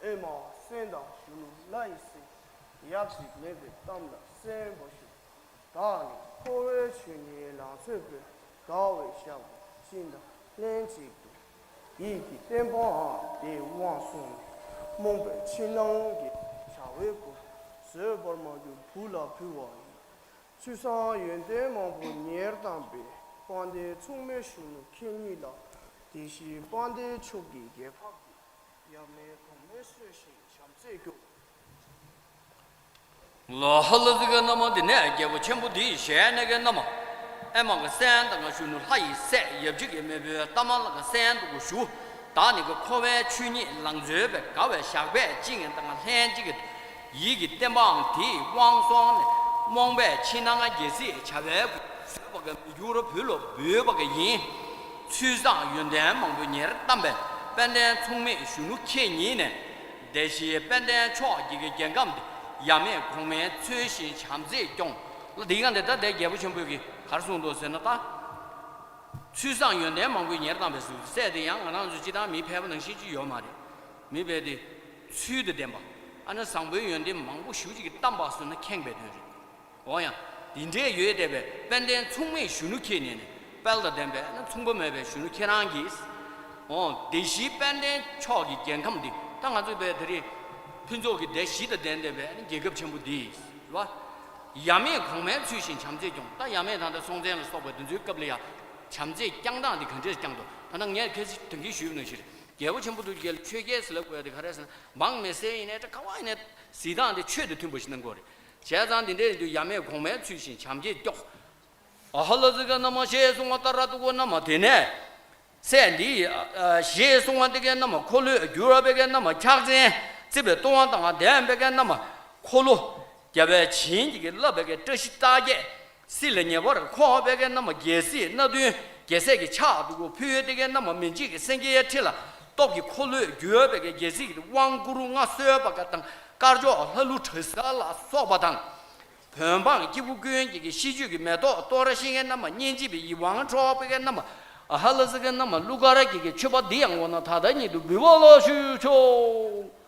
ཨེ་མ་སེམས་དང་གཞོན་ནུ་ལྷ་ཡི་སྲས། ཡབ་གཅིག་མེད་པའི་གཏམ་ལ་གསན་པར་ཞུ། བདག་ནི་འཁོར་བའི་ཆོས་ཉིད་ལང་ཚོའི་དཔལ། དགའ་བའི་ཞགས་པ་སྤྱིན་དང་ལྷན་ཅིག་ཏུ། ཡིད་ཀྱི་བརྟན་པའང་དེའི་དབང་གསུངས་ནས། རྨོངས་པའི་ཕྱི་ནང་གི་བྱ་བའི་སྐོར། བཟོད་པར་མ་གྱུར་བུ་ལ་ཕུལ་བ་ཡིན། ཚུལ་བཟང་ཡོན་ཏན་མང་པོ་ཉེར་བསྡམས་པའི། དཔལ་ལྡན་མཚུངས་མེད་གཞོན་ནུ་ཁྱེད་ཉིད་ལ། དེ་བཞིན་དཔལ་ལྡན་ཕྱོགས་ཀྱི་རྒྱལ་ཁམས་ཀྱི། ཡབ་མེས་གོང་མས་གསོལ་ཞིང་བྱམས་བརྩེས་སྐྱོང་། ལ་ཧ་ལ་ཟི་ག་ན་མ་འདི་ནས་རྒྱལ་པོ་ཆེན་པོ་འདིའི་ཞལ་ནས་གི་ན་མ། ཨེ་མ་གི་སེམས་དང་གཞོན་ནུ་ལྷ་ཡི་སྲས་ཡབ་འཇིགས་ཀྱི་མེས་པོའི་གཏམ་ལ་ག་གསན་དུ་གོ་ཞུ། བདག་ནི་གི་འཁོར་བའི་ཆོས་ཉིད་ལང་ཚོའི་དཔལ། དགའ་བའི་ཞགས་པས་བཅིངས་དང་ལྷན་ཅིག་གི། ཡིད་ཀྱི་བརྟན་པའང་དེའི་དབང་སོང་ནས། རྨོངས་པའི་ཕྱི་ནང་རྒྱལ་སྲིད་བྱ་བའི་སྐུ། བཟོད་པ་གིས་མི་འགྱུར་བུ་ལ་འབུལ་བ་གི་ཡིན། ཚུལ་བཟང་ཡོན་ཏན་མང་པོས་ཉེར་བསྡམས་པའི། དཔལ་ལྡན་མཚུངས་མེད་གཞོན་ནུ་ཁྱེད་ཉིད་ནས། དེ་བཞིན་དཔལ་ལྡན་ཕྱོགས་ཀྱི་རྒྱལ་ཁམས་འདི། ཡབ་མེས་གོང་མས་འཚོལ་ཞིང་བྱམས་བརྩེས་སྐྱོང་། ལ་འདི་ག་འདི་ད་དེ་རྒྱལ་པོ་ཆེན་པོས་ཀྱིས་ག་རེ་གསུངས་འདུག་ཟེར་ན་ད། ཚུལ་བཟང་ཡོན་ཏན་མང་པོས་ཉེར་བསྡམས་པའི་གཟུགས་སྲས་དེ་ཡང་ང་རང་ཚོ་སྤྱི་བཏང་མི་ཕལ་པ་ནང་བཞིན་ཅིག་ཡོད་མ་རེད། མི་དཔེ་དེ། ཚུལ་དང་ལྡན་པ། ཨ་ནི་བཟང་པོའི་ཡོན་ཏན་མང་པོ་ཞེ་ཅིག་གིས་བསྡམས་པ་སོང་ན་ཁེངས་པའི་དོན་རེད། འོ་ཡང་། དེ་འདྲའི་ཡོད་བསྡད་པའི་དཔལ་ལྡན་མཚུངས་མེད་གཞོན་ནུ་ཁྱེད་ཉིད་ནས་དཔལ་དང་ལྡན་པའི་ཨ་ནི་མཚུངས་པ་མེད་པའི་གཞོན་ནུ་ཁྱེད་རང་གིས། འོ། དེ་བཞིན་དཔལ་ལྡན་ཕྱོགས་ཀྱི་རྒྱལ་ཁམས་འདི་ད་ང་ཚོས་བས་དེ་རིང་། ཕུན་ཚོགས་ཀྱི་སྡེ་བཞི་དང་ལྡན་བསྡད་པའི་ཨ་ནི་རྒྱལ་ཁབ་ཆེན་པོ་འདི། རེད་བ། ཡབ་མེས་གོང་མས་འཚོལ་ཞིང་བྱམས་བརྩེས་སྐྱོང་། ད་ཡབ་མེས་དང་ད་སྲོང་བཙན་ལ་སོགས་པའི་དེ་ཚོའི་སྐབས་ལ་ཡང་། བྱམས་བརྩེས་བསྐྱངས་སྟངས་འདི་ག་འདྲས་བསྐྱངས་འདུག་ད་ནང་ངས་ཁ་སང་དེང་གི་ཞུས་པ་ནང་བཞིན། རྒྱལ་པོ་ཆེན་པོ་དེ་རྒྱལ་ཆོས་རྒྱལ་ཟེར་ལབ་དགོས་ཡ་དེ་ག་རེ་ཟེར་ན། འབངས་མི་སེར་ཡིན་ནའི་འདྲ། ག་བ་ཡིན་ནའི་གཟིགས་སྟངས་དེ་ཆོས་དང་མཐུན་པ་ཞིག་གནང་དགོས་རེད། བྱས་ཙང་དེ་འདྲའི་དུས་ཡབ་མེས་གོང་མས་འཚོལ་ཞིང་བྱམས་བརྩེས་སྐྱོང་། ཨ་ཧ་ལ་ཟི་ག་ན་མ་ཞེས་གསུངས་པ་ལྟར་འདུག་གོ་ན་མ། དེ་ནས། སྲས་འདི། ཞེས་གསུངས་པ་འདི་གའི་ན་མ་འཁོར་ལོས་སྒྱུར་བ་པའི་གའི་ན་མ་ཕྱག་ཆེན་བརྩེགས་པའི་ལྟོ་བ་དང་ལྡན་པའི་གའི་ན་མ་འཁོར་ལོ། རྒྱལ་བའི་བྱིན་གྱིས་བརླབས་པའི་གའི་བཀྲ་ཤིས་རྟགས་བརྒྱད། སྲིད་ལ་ཉེ་བར་མཁོ་བའི་གི་རྣམ་པ་རྒྱལ་སྲིད་སྣ་བདུན། རྒྱལ་སྲས་ཀྱི་ཕྱག་ཏུ་ཕུལ་ཏེ་གི་རྣམ་པ་མི་འཇིགས་ཀྱི་སེང་གེའི་ཁྲི་ལ་སྟོབས་ཀྱི་འཁོར་ལོས་སྒྱུར་བའི་གི་རྒྱལ་སྲིད་ཀྱི་དབང་བསྐུར་མངའ་གསོལ་བ་ག་དང་། དཀར་ཕྱོགས་ལྷ་ཀླུ་དྲི་ཟ་ལ་སོགས་པ་དང་། བོད་འབངས་སྐྱེ་བོ་ཀུན་གྱི་གི་ཤིས་བརྗོད་ཀྱི་མེ་ཏོག་གཏོར་ཤིང་གི་རྣམ་པ་སྙན་འཇེབས་པའི་ཡིད་དབང་འཕྲོག་པའི་གི་རྣམ་པ། ཨ་ཧ་ལ་ཟི་གི་རྣམ་པ་གླུ་གར་གྱི་གི་མཆོད་པ་འདི་ཡང་འོ་ན་ད་ལྟ་ཉིད་དུ་འབུལ་བ་ལ་ཞུ་ཆོག་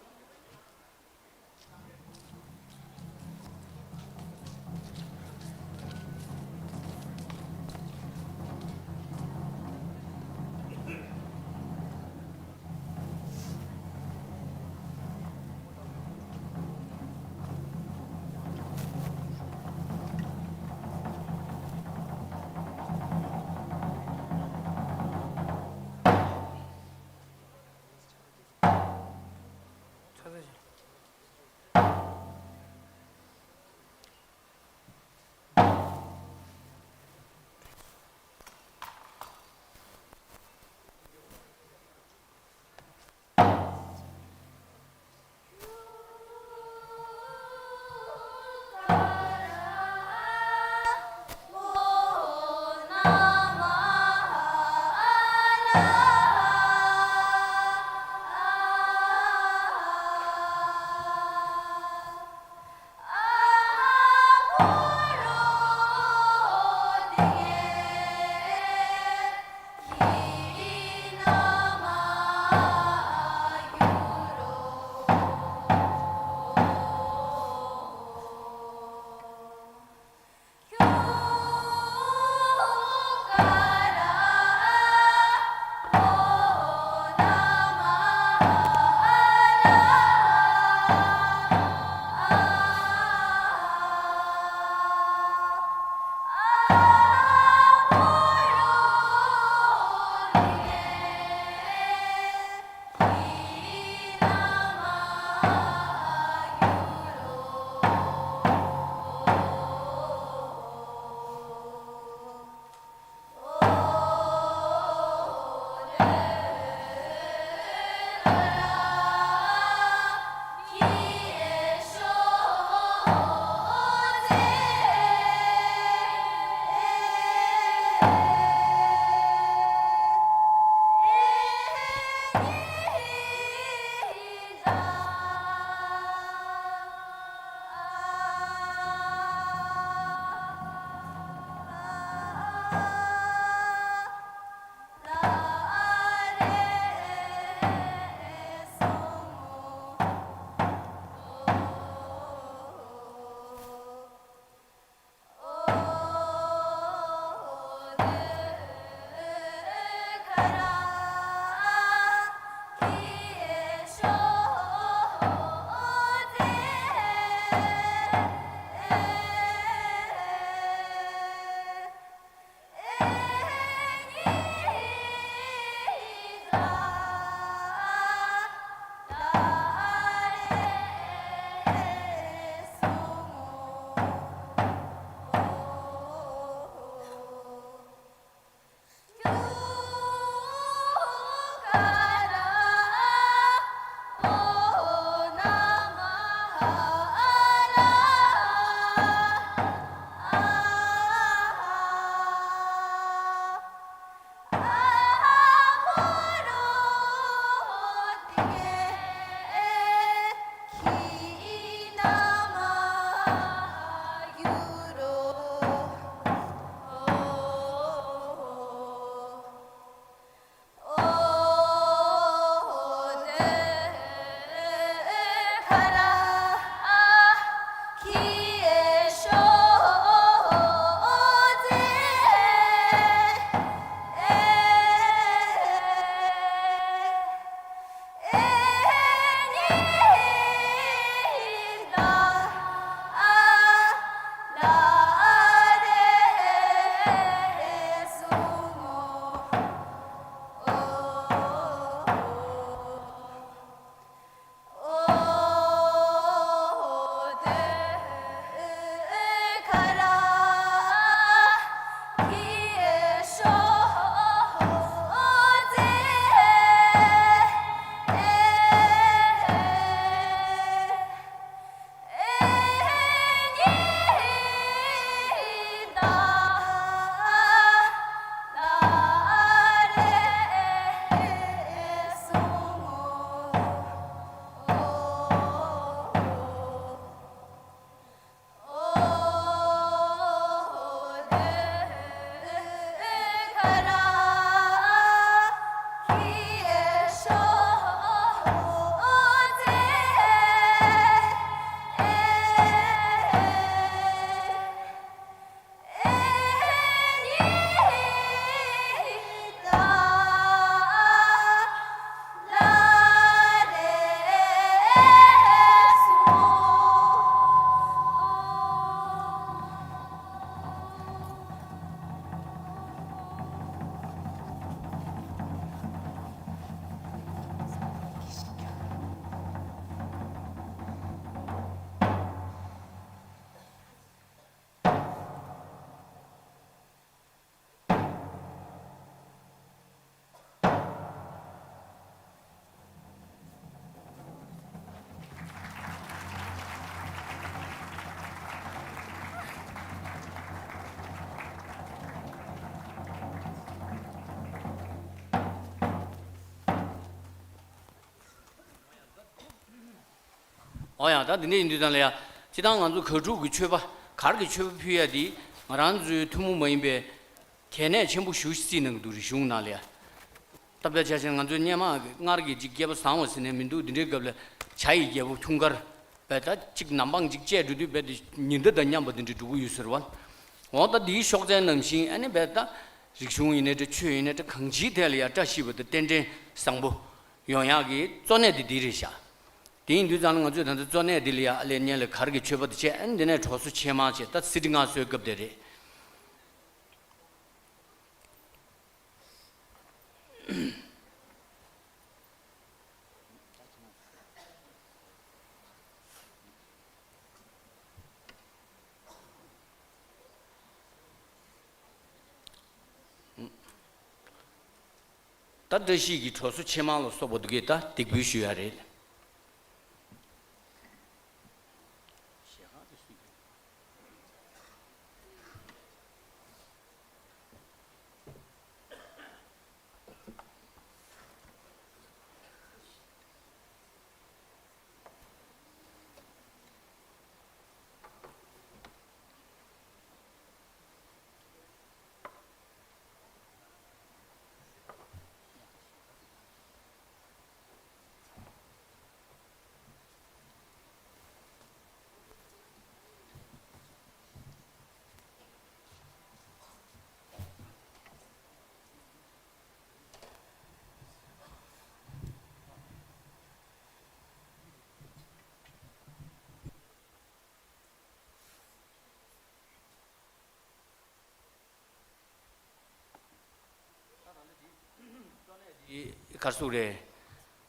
འོ་ཡ། ད་འདི་འདྲ་ཡིན་དུས་ཙང་ལ་ཡ། སྤྱིར་བཏང་ང་ཚོ་གར་ཕྲུག་གི་མཆོད་པ། གར་གྱི་མཆོད་པ་ཕུལ་ཡ་འདི་ང་རང་ཚོའི་ཐུན་མོང་མ་ཡིན་པའི་གལ་གནད་ཆེན་པོ་ཞེ་པོ་ཅིག་བརྩིས་གནང་གི་འདུག་རིག་གཞུང་ནང་ལ་ཡ། ད་དཔེ་ཆ་བཞག་ན་ང་ཚོའི་སྔོན་མ་གི་སྔར་གྱི་ཅིག་སྐལ་བ་བཟང་བ་ཟེར་ནས་མི་འདུག་འདི་འདྲའི་སྐབས་ལ་བྱ་ཡི་རྒྱལ་པོ་ཁྱུང་དཀར་བས་ད་ཅིག་ནམ་འཕང་ཅིག་བཅད་འགྲོ་དུས་རྦད་དེ་ཉི་ཟླ་དང་མཉམ་པ་འདི་འདྲ་འགྲོ་གི་ཡོད་ཟེར་བ། འོ་ད་འདིའི་ཤོག་ཚལ་ནང་བཞིན་ཨ་ནི་རྦད་ད་རིག་གཞུང་ཡིན་ནའི་འདྲ། ཆོས་ཡིན་ནའི་འདྲ། གང་ཅིའི་ཐད་ལ་ཡ་བཀྲ་ཤིས་པ་དང་རྟེན་འབྲེལ་བཟང་པོ་ཡོང་ཡག་གི་གཙོ་གནད་དེ་འདི་རེད་ཤག་དེ་ཡིན་དུས་ཙང་ལ་ང་ཚོས་ད་ལྟ་གཙོ་གནད་འདི་ལ་ཡ་ཨ་ལས་སྔོན་ལ་གར་གྱི་མཆོད་པ་དེ་བྱས། ཨ་ནི་འདི་ནས་གྲོགས་སུ་ཆེན་མ་བྱས། ད་སི་ཌི་མངའ་གསོལ་སྐབས་དེ་རེད། ད་བཀྲ་ཤིས་ཀྱི་གྲོགས་སུ་ཆེན་མ་ལ་སོགས་པ་འདུག་གས། ད་འདེགས་འབུལ་ཞུ་ཡ་རེད། གར་སོང་རེད།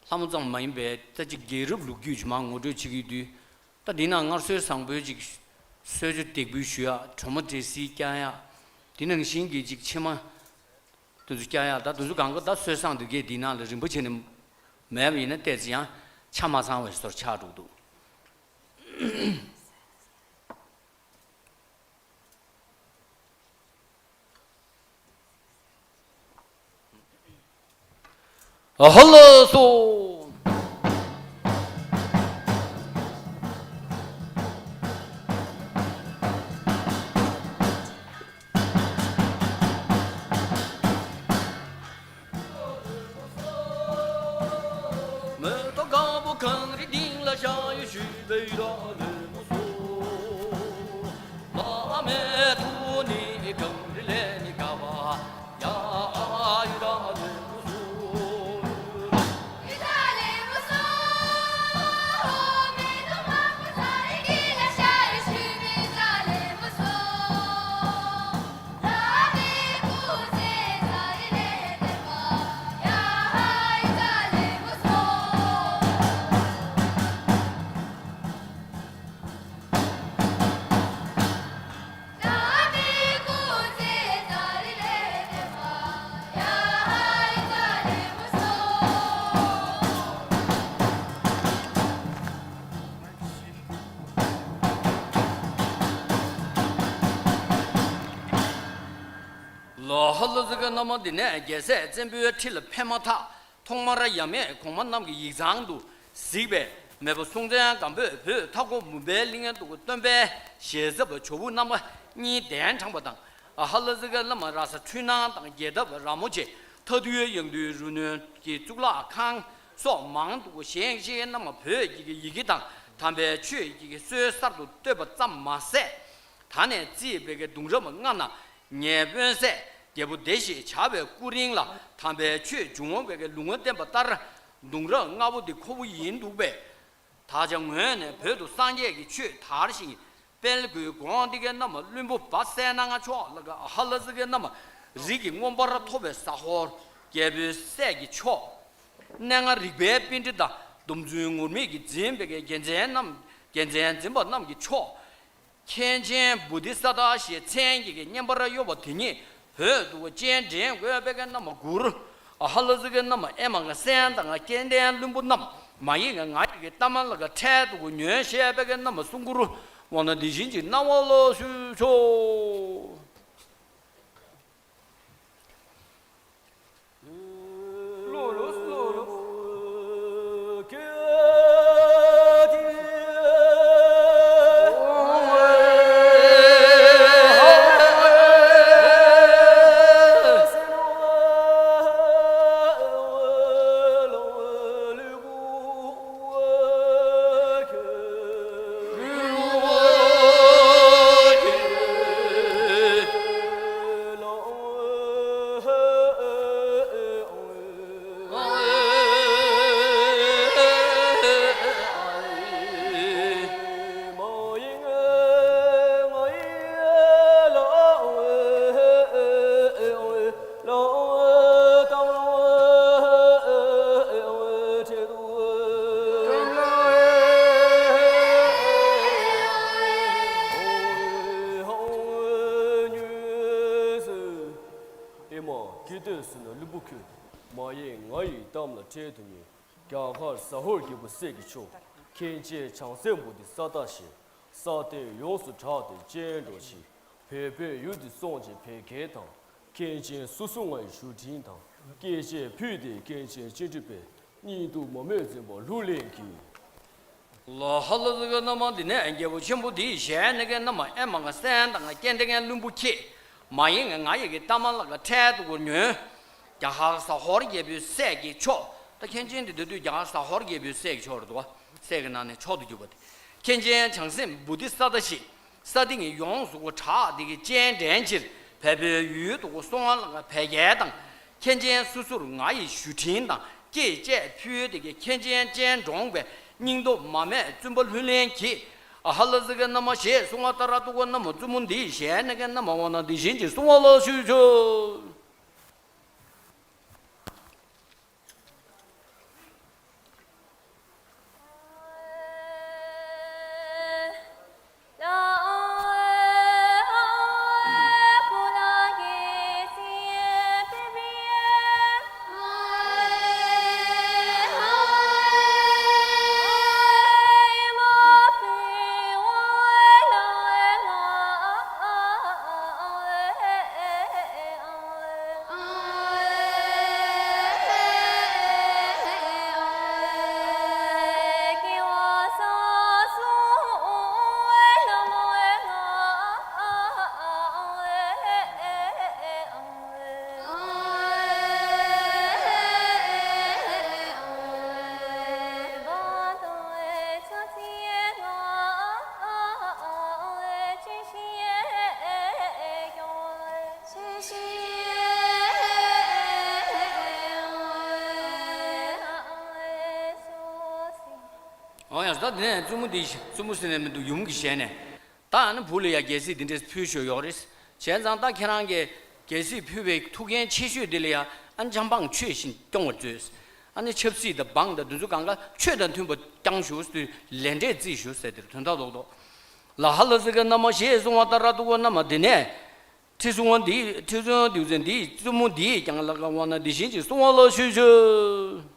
ལྷ་མོ་ཙམ་མ་ཡིན་པའི་ད་ཅིག་རྒྱལ་རབས་ལོ་རྒྱུས་ཀྱི་མར་ངོ་སྤྲོད་བྱེད་ཀྱི་ཡོད་དུས། ད་འདི་ན་སྔར་སྲོལ་བཟང་པོའི་ཅིག་གསོལ་ཇ་འདེགས་འབུལ་ཞུ་ཡག་སྒྲོལ་མ་འབྲས་སིལ་བརྐྱང་ཡག་དེ་ནང་བཞིན་གྱི་ཅིག་ཕྱེ་མ་དེ་ཚོ་བརྐྱང་ཡག་ད་དེ་ཚོ་གང་ག་ད་སྲོལ་བཟང་དུ་གས་འདི་ནང་ལ་རིམ་པ་བྱས་ནས་མེད་པ་ཡིན་ན་ཏོག་ཙམ་ཡང་ཆ་མ་ཚང་བའི་བཟོ་འདྲ་ཆགས་འགྲོ་གི་འདུག་ཧ་ལ་སོ། མེ་ཏོག་དཀར་པོ་གངས་རི་སྟེང་ལ་ཤར་ཡོད་ཞུས་པའི་ཡུལ་ལ་ལྷོད་མོ་སོ། བླ་མའི་ཐུགས་ནི་གངས་རི་ལས་ནི་དཀར་བ་ཡ། ཡུལ་ལ་ལྷོད་མོ་སོ། ལོ་ཧ་ལ་ཟི་ག་རྣམ་མང་འདི་ནས་རྒྱལ་སྲས་བཙན་པོའི་ཁྲི་ལ་ཕེབས་མ་ཐག་ཐོག་མར་ཡབ་མེས་གོང་མ་རྣམས་ཀྱི་ཡིག་ཚང་དུ་གཟིགས་པའི་མེས་པོ་སྲོང་བཙན་སྒམ་པོས་བོད་མཐའ་འཁོབ་མུན་པའི་གླིང་དུ་སྟོན་པའི་ཞལ་ཚབ་ཇོ་བོ་རྣམ་པ་གཉིས་གདན་དྲངས་པ་དང་། ཧ་ལ་ཟི་ག་བླ་མ་ར་ས་འཕྲུལ་སྣང་དང་རྒྱལ་ཐབས་ར་མོ་ཆེ། མཐའ་འདུལ་ཡང་འདུལ་རུ་ནོན་གྱི་གཙུག་ལག་ཁང་སོགས་མང་དུ་བཞེངས་ཤིང་། རྣམ་པ་བོད་ཀྱི་ཡི་གེ་དང་དམ་པའི་ཆོས་ཀྱི་སྲོལ་གསར་དུ་གཏོད་པ་ཙམ་མ་ཟད། ད་ནས་རྩིས་པའི་གདུང་རབས་ལྔ་ན། ངའི་དཔོན་སྲས་རྒྱལ་པོ་བདེ་ཞེས་བྱ་བའི་སྐུ་རིང་ལ་དམ་པའི་ཆོས་འབྱུང་བའི་ལུང་བསྟན་པ་ལྟར། གདུང་རབས་ལྔ་པོ་འདི་ཁོ་བོ་ཡིན་འདུག་པས། ད་ཆ་ངོས་ནས་བོད་དུ་སངས་རྒྱས་ཀྱི་ཆོས་དར་ཞིང་སྤེལ་དགོས་དགོངས་ཏེ། ཀྱེ་རྣམས་བློན་པོ་སྦ་གསལ་གནང་ཆོག་ལ། ཧ་ལ་ཟི་ག་རྣམས་རིགས་ཀྱི་མངོན་པར་ཐོབ་པའི་ཟ་ཧོར་རྒྱལ་པོའི་སྲས་ཀྱི་མཆོག་གནས་ལྔ་རིག་པའི་པཎྜི་ཏ་སྡོམ་བརྩོན་ངུར་སྨྲིག་གིས་འཛིན་པའི་རྒྱལ་མཚན་རྣམས། རྒྱལ་མཚན་འཛིན་པ་རྣམས་ཀྱི་མཆོག་མཁན་ཆེན་བོ་དྷི་ས་ཏྭ་ཞེས་མཚན་གྱིས་བསྙེན་པར་གཡོ་བ་དེ་ཉིད་བོད་དུ་སྤྱན་འདྲེན་དགོས་པའི་ཀྱེ་རྣམས་མགུར། ཧ་ལ་ཟི་ག་རྣམས་ཨེ་མ་ང་སེང་དང་སྐལ་ལྡན་བློན་པོ་རྣམས། མ་ཡི་ག་ང་ཡི་གི་གཏམ་ལ་ག་འཕྲལ་དུ་ཉོན་ཤེས་པའི་ཀྱེ་རྣམས་གསུང་མགུར། དབང་ན་དེ་བཞིན་གྱི་སྣང་བ་ལ་ཞུ་ཆོག་ཟེར་ན་བླུན་པོ་ཁྱོད། མ་ཡེངས་ང་ཡི་གཏམ་ལ་འཕྲད་དུ་ཉོན། རྒྱ་གར་ཟ་ཧོར་རྒྱལ་པོ་སྲས་ཀྱི་མཆོག་མཁན་ཆེན་བྱང་སེམས་བུ་དི་ས་ཏ་ཞེས། ས་སྟེང་ཡོངས་སུ་གྲགས་ཏེ་སྤྱན་འདྲེན་ཞིང་། བོད་པའི་ཡུལ་དུ་སོང་ཅིང་བོད་སྐད་དང་། མཁན་ཆེན་སོ་སོ་ང་ཡི་བཞུགས་ཁྲིམས་དང་། བཀས་བཅད་ཕུལ་ཏེ་མཁན་ཆེན་སྤྱན་འབྲས་པའི། སྙིང་སྡུག་མ་རྨོས་འཛིན་པ་ལྷུར་ལེན་གྱིས། ལ་ཧ་ལ་ཟི་ག་ན་མ་འདི་ནས་རྒྱལ་པོ་ཆེན་པོ་འདིའི་ཞལ་ནས་ཀན་ན་མ་ཨེ་མ་ག་སན་དང་སྐྱེ་འདི་ངན་བླུན་པོ་ཁྱེད། མ་ཡིན་ང་ཡི་གི་ཏ་མ་ལ་ག་འཕྲལ་དུ་གོ་ཉོན། རྒྱ་གར་ཟ་ཧོར་རྒྱལ་པོའི་སྲས་ཀྱི་མཆོག་ད་མཁན་ཆེན་འདི་འདི་དུས་རྒྱ་གར་ཟ་ཧོར་རྒྱལ་པོའི་སྲས་ཀྱི་མཆོག་རེད་དོ། སྲས་ཀྱི་ནང་ནས་མཆོག་ཏུ་གྱུར་པ་དེ། མཁན་ཆེན་བྱང་སེམས་བུ་དི་ས་ཏ་ཞེས། ས་སྟེང་གི་ཡོངས་སུ་གོ་གྲགས་དེ་གི་སྤྱན་འདྲེན་ཕྱིར་བལ་པོའི་ཡུལ་དུ་གོ་སོང་བ་ལ་བལ་རྒྱལ་དང་། མཁན་ཆེན་སོ་སོར་ང་ཡི་བཞུགས་ཁྲིམས་དང་བཀས་བཅད་ཕུལ་དེ་གི་མཁན་ཆེན་སྤྱན་འདྲེན་པའི་སྙིང་སྟོབས་མ་རྨོས་བཙུན་པ་ལྷུར་ལེན་གྱིས། ཨ་ཧ་ལ་ཟི་ག་ན་མ་ཞེས་གསུང་བ་ལྟར་ཏུ་གོ་ན་མ་བཙུན་མོ་འདིའི་ཞལ་ནས་ཀན་ན་མ་འོ་ན་འདི་བཞིན་གྱི་གསུང་བ་ལ་ཞུས་ཆོག་འོ་ཡ། ད་དེ་ནས་བཙུན་མོ་འདི་བཙུན་མོ་ཟེར་ནས་མི་འདུག་ཡུམ་གྱི་ཞལ་ནས། ད་ཨ་ནི་བུ་ལ་ཡ་རྒྱལ་སྲིད་འདི་འདྲས་ཕུལ་ཤོག་ཡོག་རེད། བྱས་ཙང་ད་ཁྱེད་རང་གིས་རྒྱལ་སྲིད་ཕུལ་བའི་ཐུགས་འགན་ཆེ་ཤོས་འདི་ལ་ཡ་ཨ་ནི་ཆབ་འབངས་ཆོས་བཞིན་སྐྱོང་བར་མཛོད། ཨ་ནི་ཆབ་སྲིད་དང་འབངས་དང་འདི་ཚོ་གང་ག་ཆོས་དང་མཐུན་པ་བསྐྱང་ཞུ་ཟེར་དུས་ལས་འབྲས་རྩིས་ཞུ་ཟེར་དེར་དོན་དག་ལོག་ཏོ། ལ་ཧ་ལ་ཟི་ག་ན་མ་ཞེས་གསུང་བ་ལྟར་ཏུ་གོ་ན་མ་འདི་ནས། ཁྲི་སྲུང་བ་འདིས་ཁྲི་སྲུང་འདི་ཚེ་འདིའི་བཙུན་མོ་འདིའི་ཀྱང་ལ་ག་འོ་ན་འདི་བཞིན་གྱི་གསུང་བ་ལ་ཞུས་ཆོག་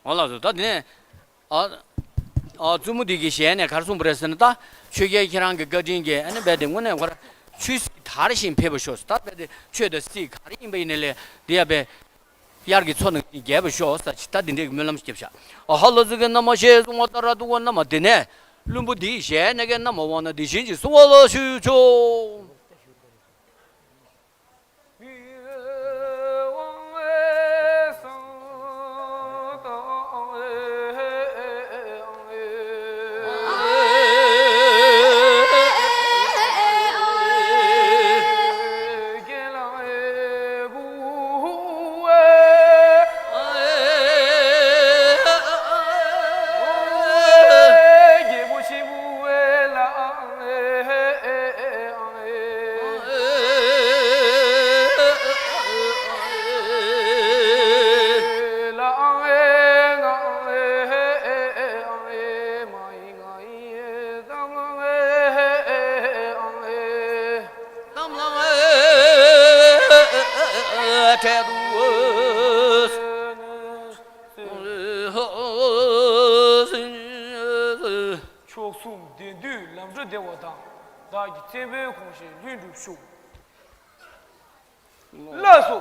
འོ་ལགས་སོ། ད་དེ་ནས་ཨ་ཨ་བཙུན་མོ་འདི་གི་ཞལ་ནས་ག་རེ་གསུངས་པ་རེད་ཟེར་ན། ད་ཆོས་རྒྱལ་ཁྱེད་རང་གི་བཀའ་དྲིན་གྱིས་ཨ་ནི་རྦད་དེ་དངོས་གནས་ཁོ་ར་ཆོས་སྲིད་དར་ཞིང་འཕེལ་བར་ཤོག་ད་རྦད་དེ་ཆོས་དང་སྲིད་ག་རེ་ཡིན་པ་ཡིན་ནའི་ལས་འདི་ཡ་བས། དབྱར་གྱི་མཚོ་ནང་བཞིན་རྒྱས་པར་ཤོག་ཟེར་ཅིག་ད་འདི་འདྲའི་སྨོན་ལམ་བརྒྱབ་ཤག་ཨ་ཧ་ལ་ཟི་ག་ན་མ་ཞེས་གསུང་བ་ལྟར་ཏུ་གོ་ན་མ་འདི་ནས་བླུན་པོ་འདིའི་ཞལ་ནས་ཀན་ན་མ་འོ་ན་འདི་བཞིན་གྱི་གསུང་བ་ལ་ཞུས་ཆོག་ཕྱོགས་གསུམ་བདེ་འདུས་ལམ་འགྲོ་བདེ་བ་དང་། བདག་གིས་བཙན་པོའི་གོང་བཞིན་ལྷུན་གྲུབ་ཤོག། ལགས་སོ།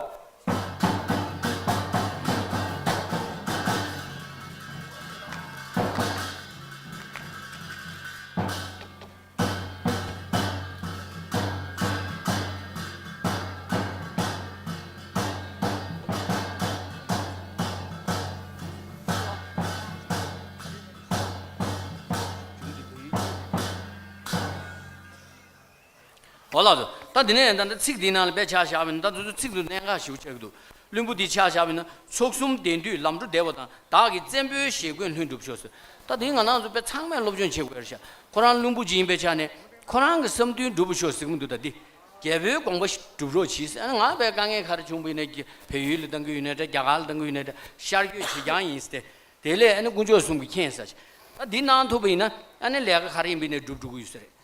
འོ་ལགས་སོ། ད་འདི་ནས་ད་ལྟ་ཚིག་འདིའི་ནང་ལ་དཔེ་ཆ་བཞག་པ་ཡིན་ན། ད་དུས་ཚོད་ཚིག་ཏུ་གནད་འགག་ཞེ་པོ་ཆགས་ཀྱི་འདུག། བླུན་པོ་འདི་ཆ་བཞག་པ་ཡིན་ན། ཚོགས་གསུམ་ལྡན་དུས་ལམ་འགྲོ་བདེ་བ་དང་། བདག་གིས་བཙན་པོའི་ཞེ་འཁོན་ལྷུན་གྲུབ་ཤོག་ཟེར། ད་འདི་ང་རང་ཚོ་དཔེ་ཚང་མས་སློབ་སྦྱོང་བྱེད་དགོས་རེད་ཤག། ཁོ་རང་བླུན་པོ་ཅིག་ཡིན་པའི་ཆ་ནས་ཁོ་རང་གི་བསམ་དོན་འགྲུབ་པ་ཤོག་ཟེར་གྱི་མི་འདུག། ད་འདི་རྒྱལ་པོའི་དགོངས་པ་སྒྲུབ་རོགས་གྱིས་ཟེར། ང་དཔེ་དཀའ་ངལ་ག་རེ་བྱུང་བ་ཡིན་ན། བལ་ཡུལ་ལ་བཏང་གི་ཡོད་ནའི་འདྲ། རྒྱ་གར་ལ་བཏང་གི་ཡོད་ནའི་འདྲ། ཤར་བསྐྱོད་བྱེད་རྐྱང་ཡིན་ཟེར་ཏེ། དེ་ལས་ཨ་ནི་དཀོན་མཆོག་གསུམ་གྱིས་མཁྱེན་ས་ཅིག། ད་འདི་གནང་ཐུབ་པ་ཡིན་ན་ཨ་ནི་ལས་ཀ་ག་རེ་ཡིན་པ་ཡིན་ནའི་འགྲུབ་འགྲོ་གི་ཡོད་ས་རེད།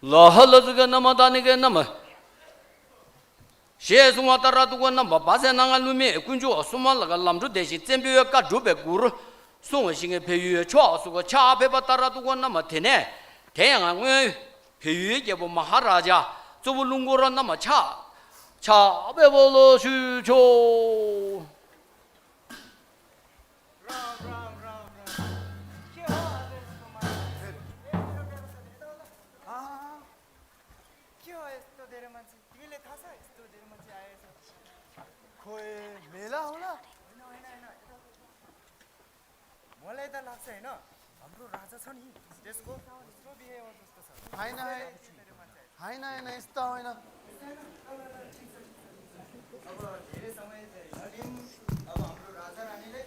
ལ་ཧ་ལ་ཙི་ག་ན་མ་ད་ནི་ག་ན་མ། ཞེས་གསུངས་པ་ལྟར་ཐུགས་ཀྱི་རྣམ་པར་སྦ་གསལ་སྣ་ལྔ་བླུན་མེད་དཀོན་མཆོག་གསུམ་ལ་ག་ལམ་འགྲོ་བདེ་ཞིང་བཙན་པོའི་བཀའ་སྒྲུབ་པའི་མགུར་གསུངས་པ་ཞིག་གི་བལ་ཡུལ་ཕྱོགས་སུ་ག་ཕྱག་ཕེབས་པ་ལྟར་ཐུགས་ཀྱི་རྣམ་པར། དེ་ནས་དེ་ཡང་སྔོན་བལ་ཡུལ་རྒྱལ་པོ་མ་ཧ་ར་ཇ་གཙོ་བོ་བློན་འཁོར་རྣམས་ཕྱག་ཕྱག་འབེབས་པ་ལ་ཞུ་ཆོག། राम राम राम राम। क्या हाल है तुम्हारा? हाँ, हाँ, हाँ। क्यों है यस्तो धेरै मान्छे? तिमीले थाहा छ यस्तो धेरै मान्छे आएछ? खोइ, मेला होला? होइन, होइन, होइन। मलाई त लाग्छ होइन, हाम्रो राजा छ नि, त्यसको दोस्रो बिहे हो जस्तो छ। होइन, होइन। होइन, होइन, यस्तो होइन। अब धेरै समय चाहिँ नलिउँ, अब हाम्रो राजा रानीलाई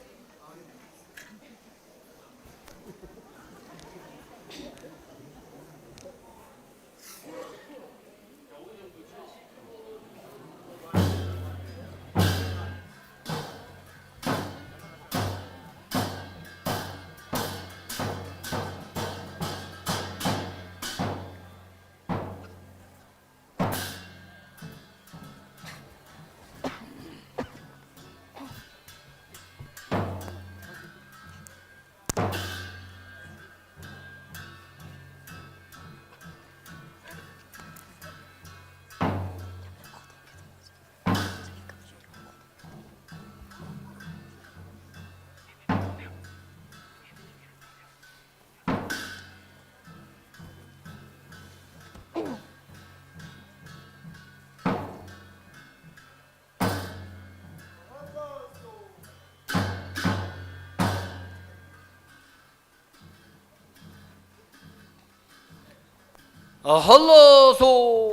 ཨ་ཧ་ལོ་སོ།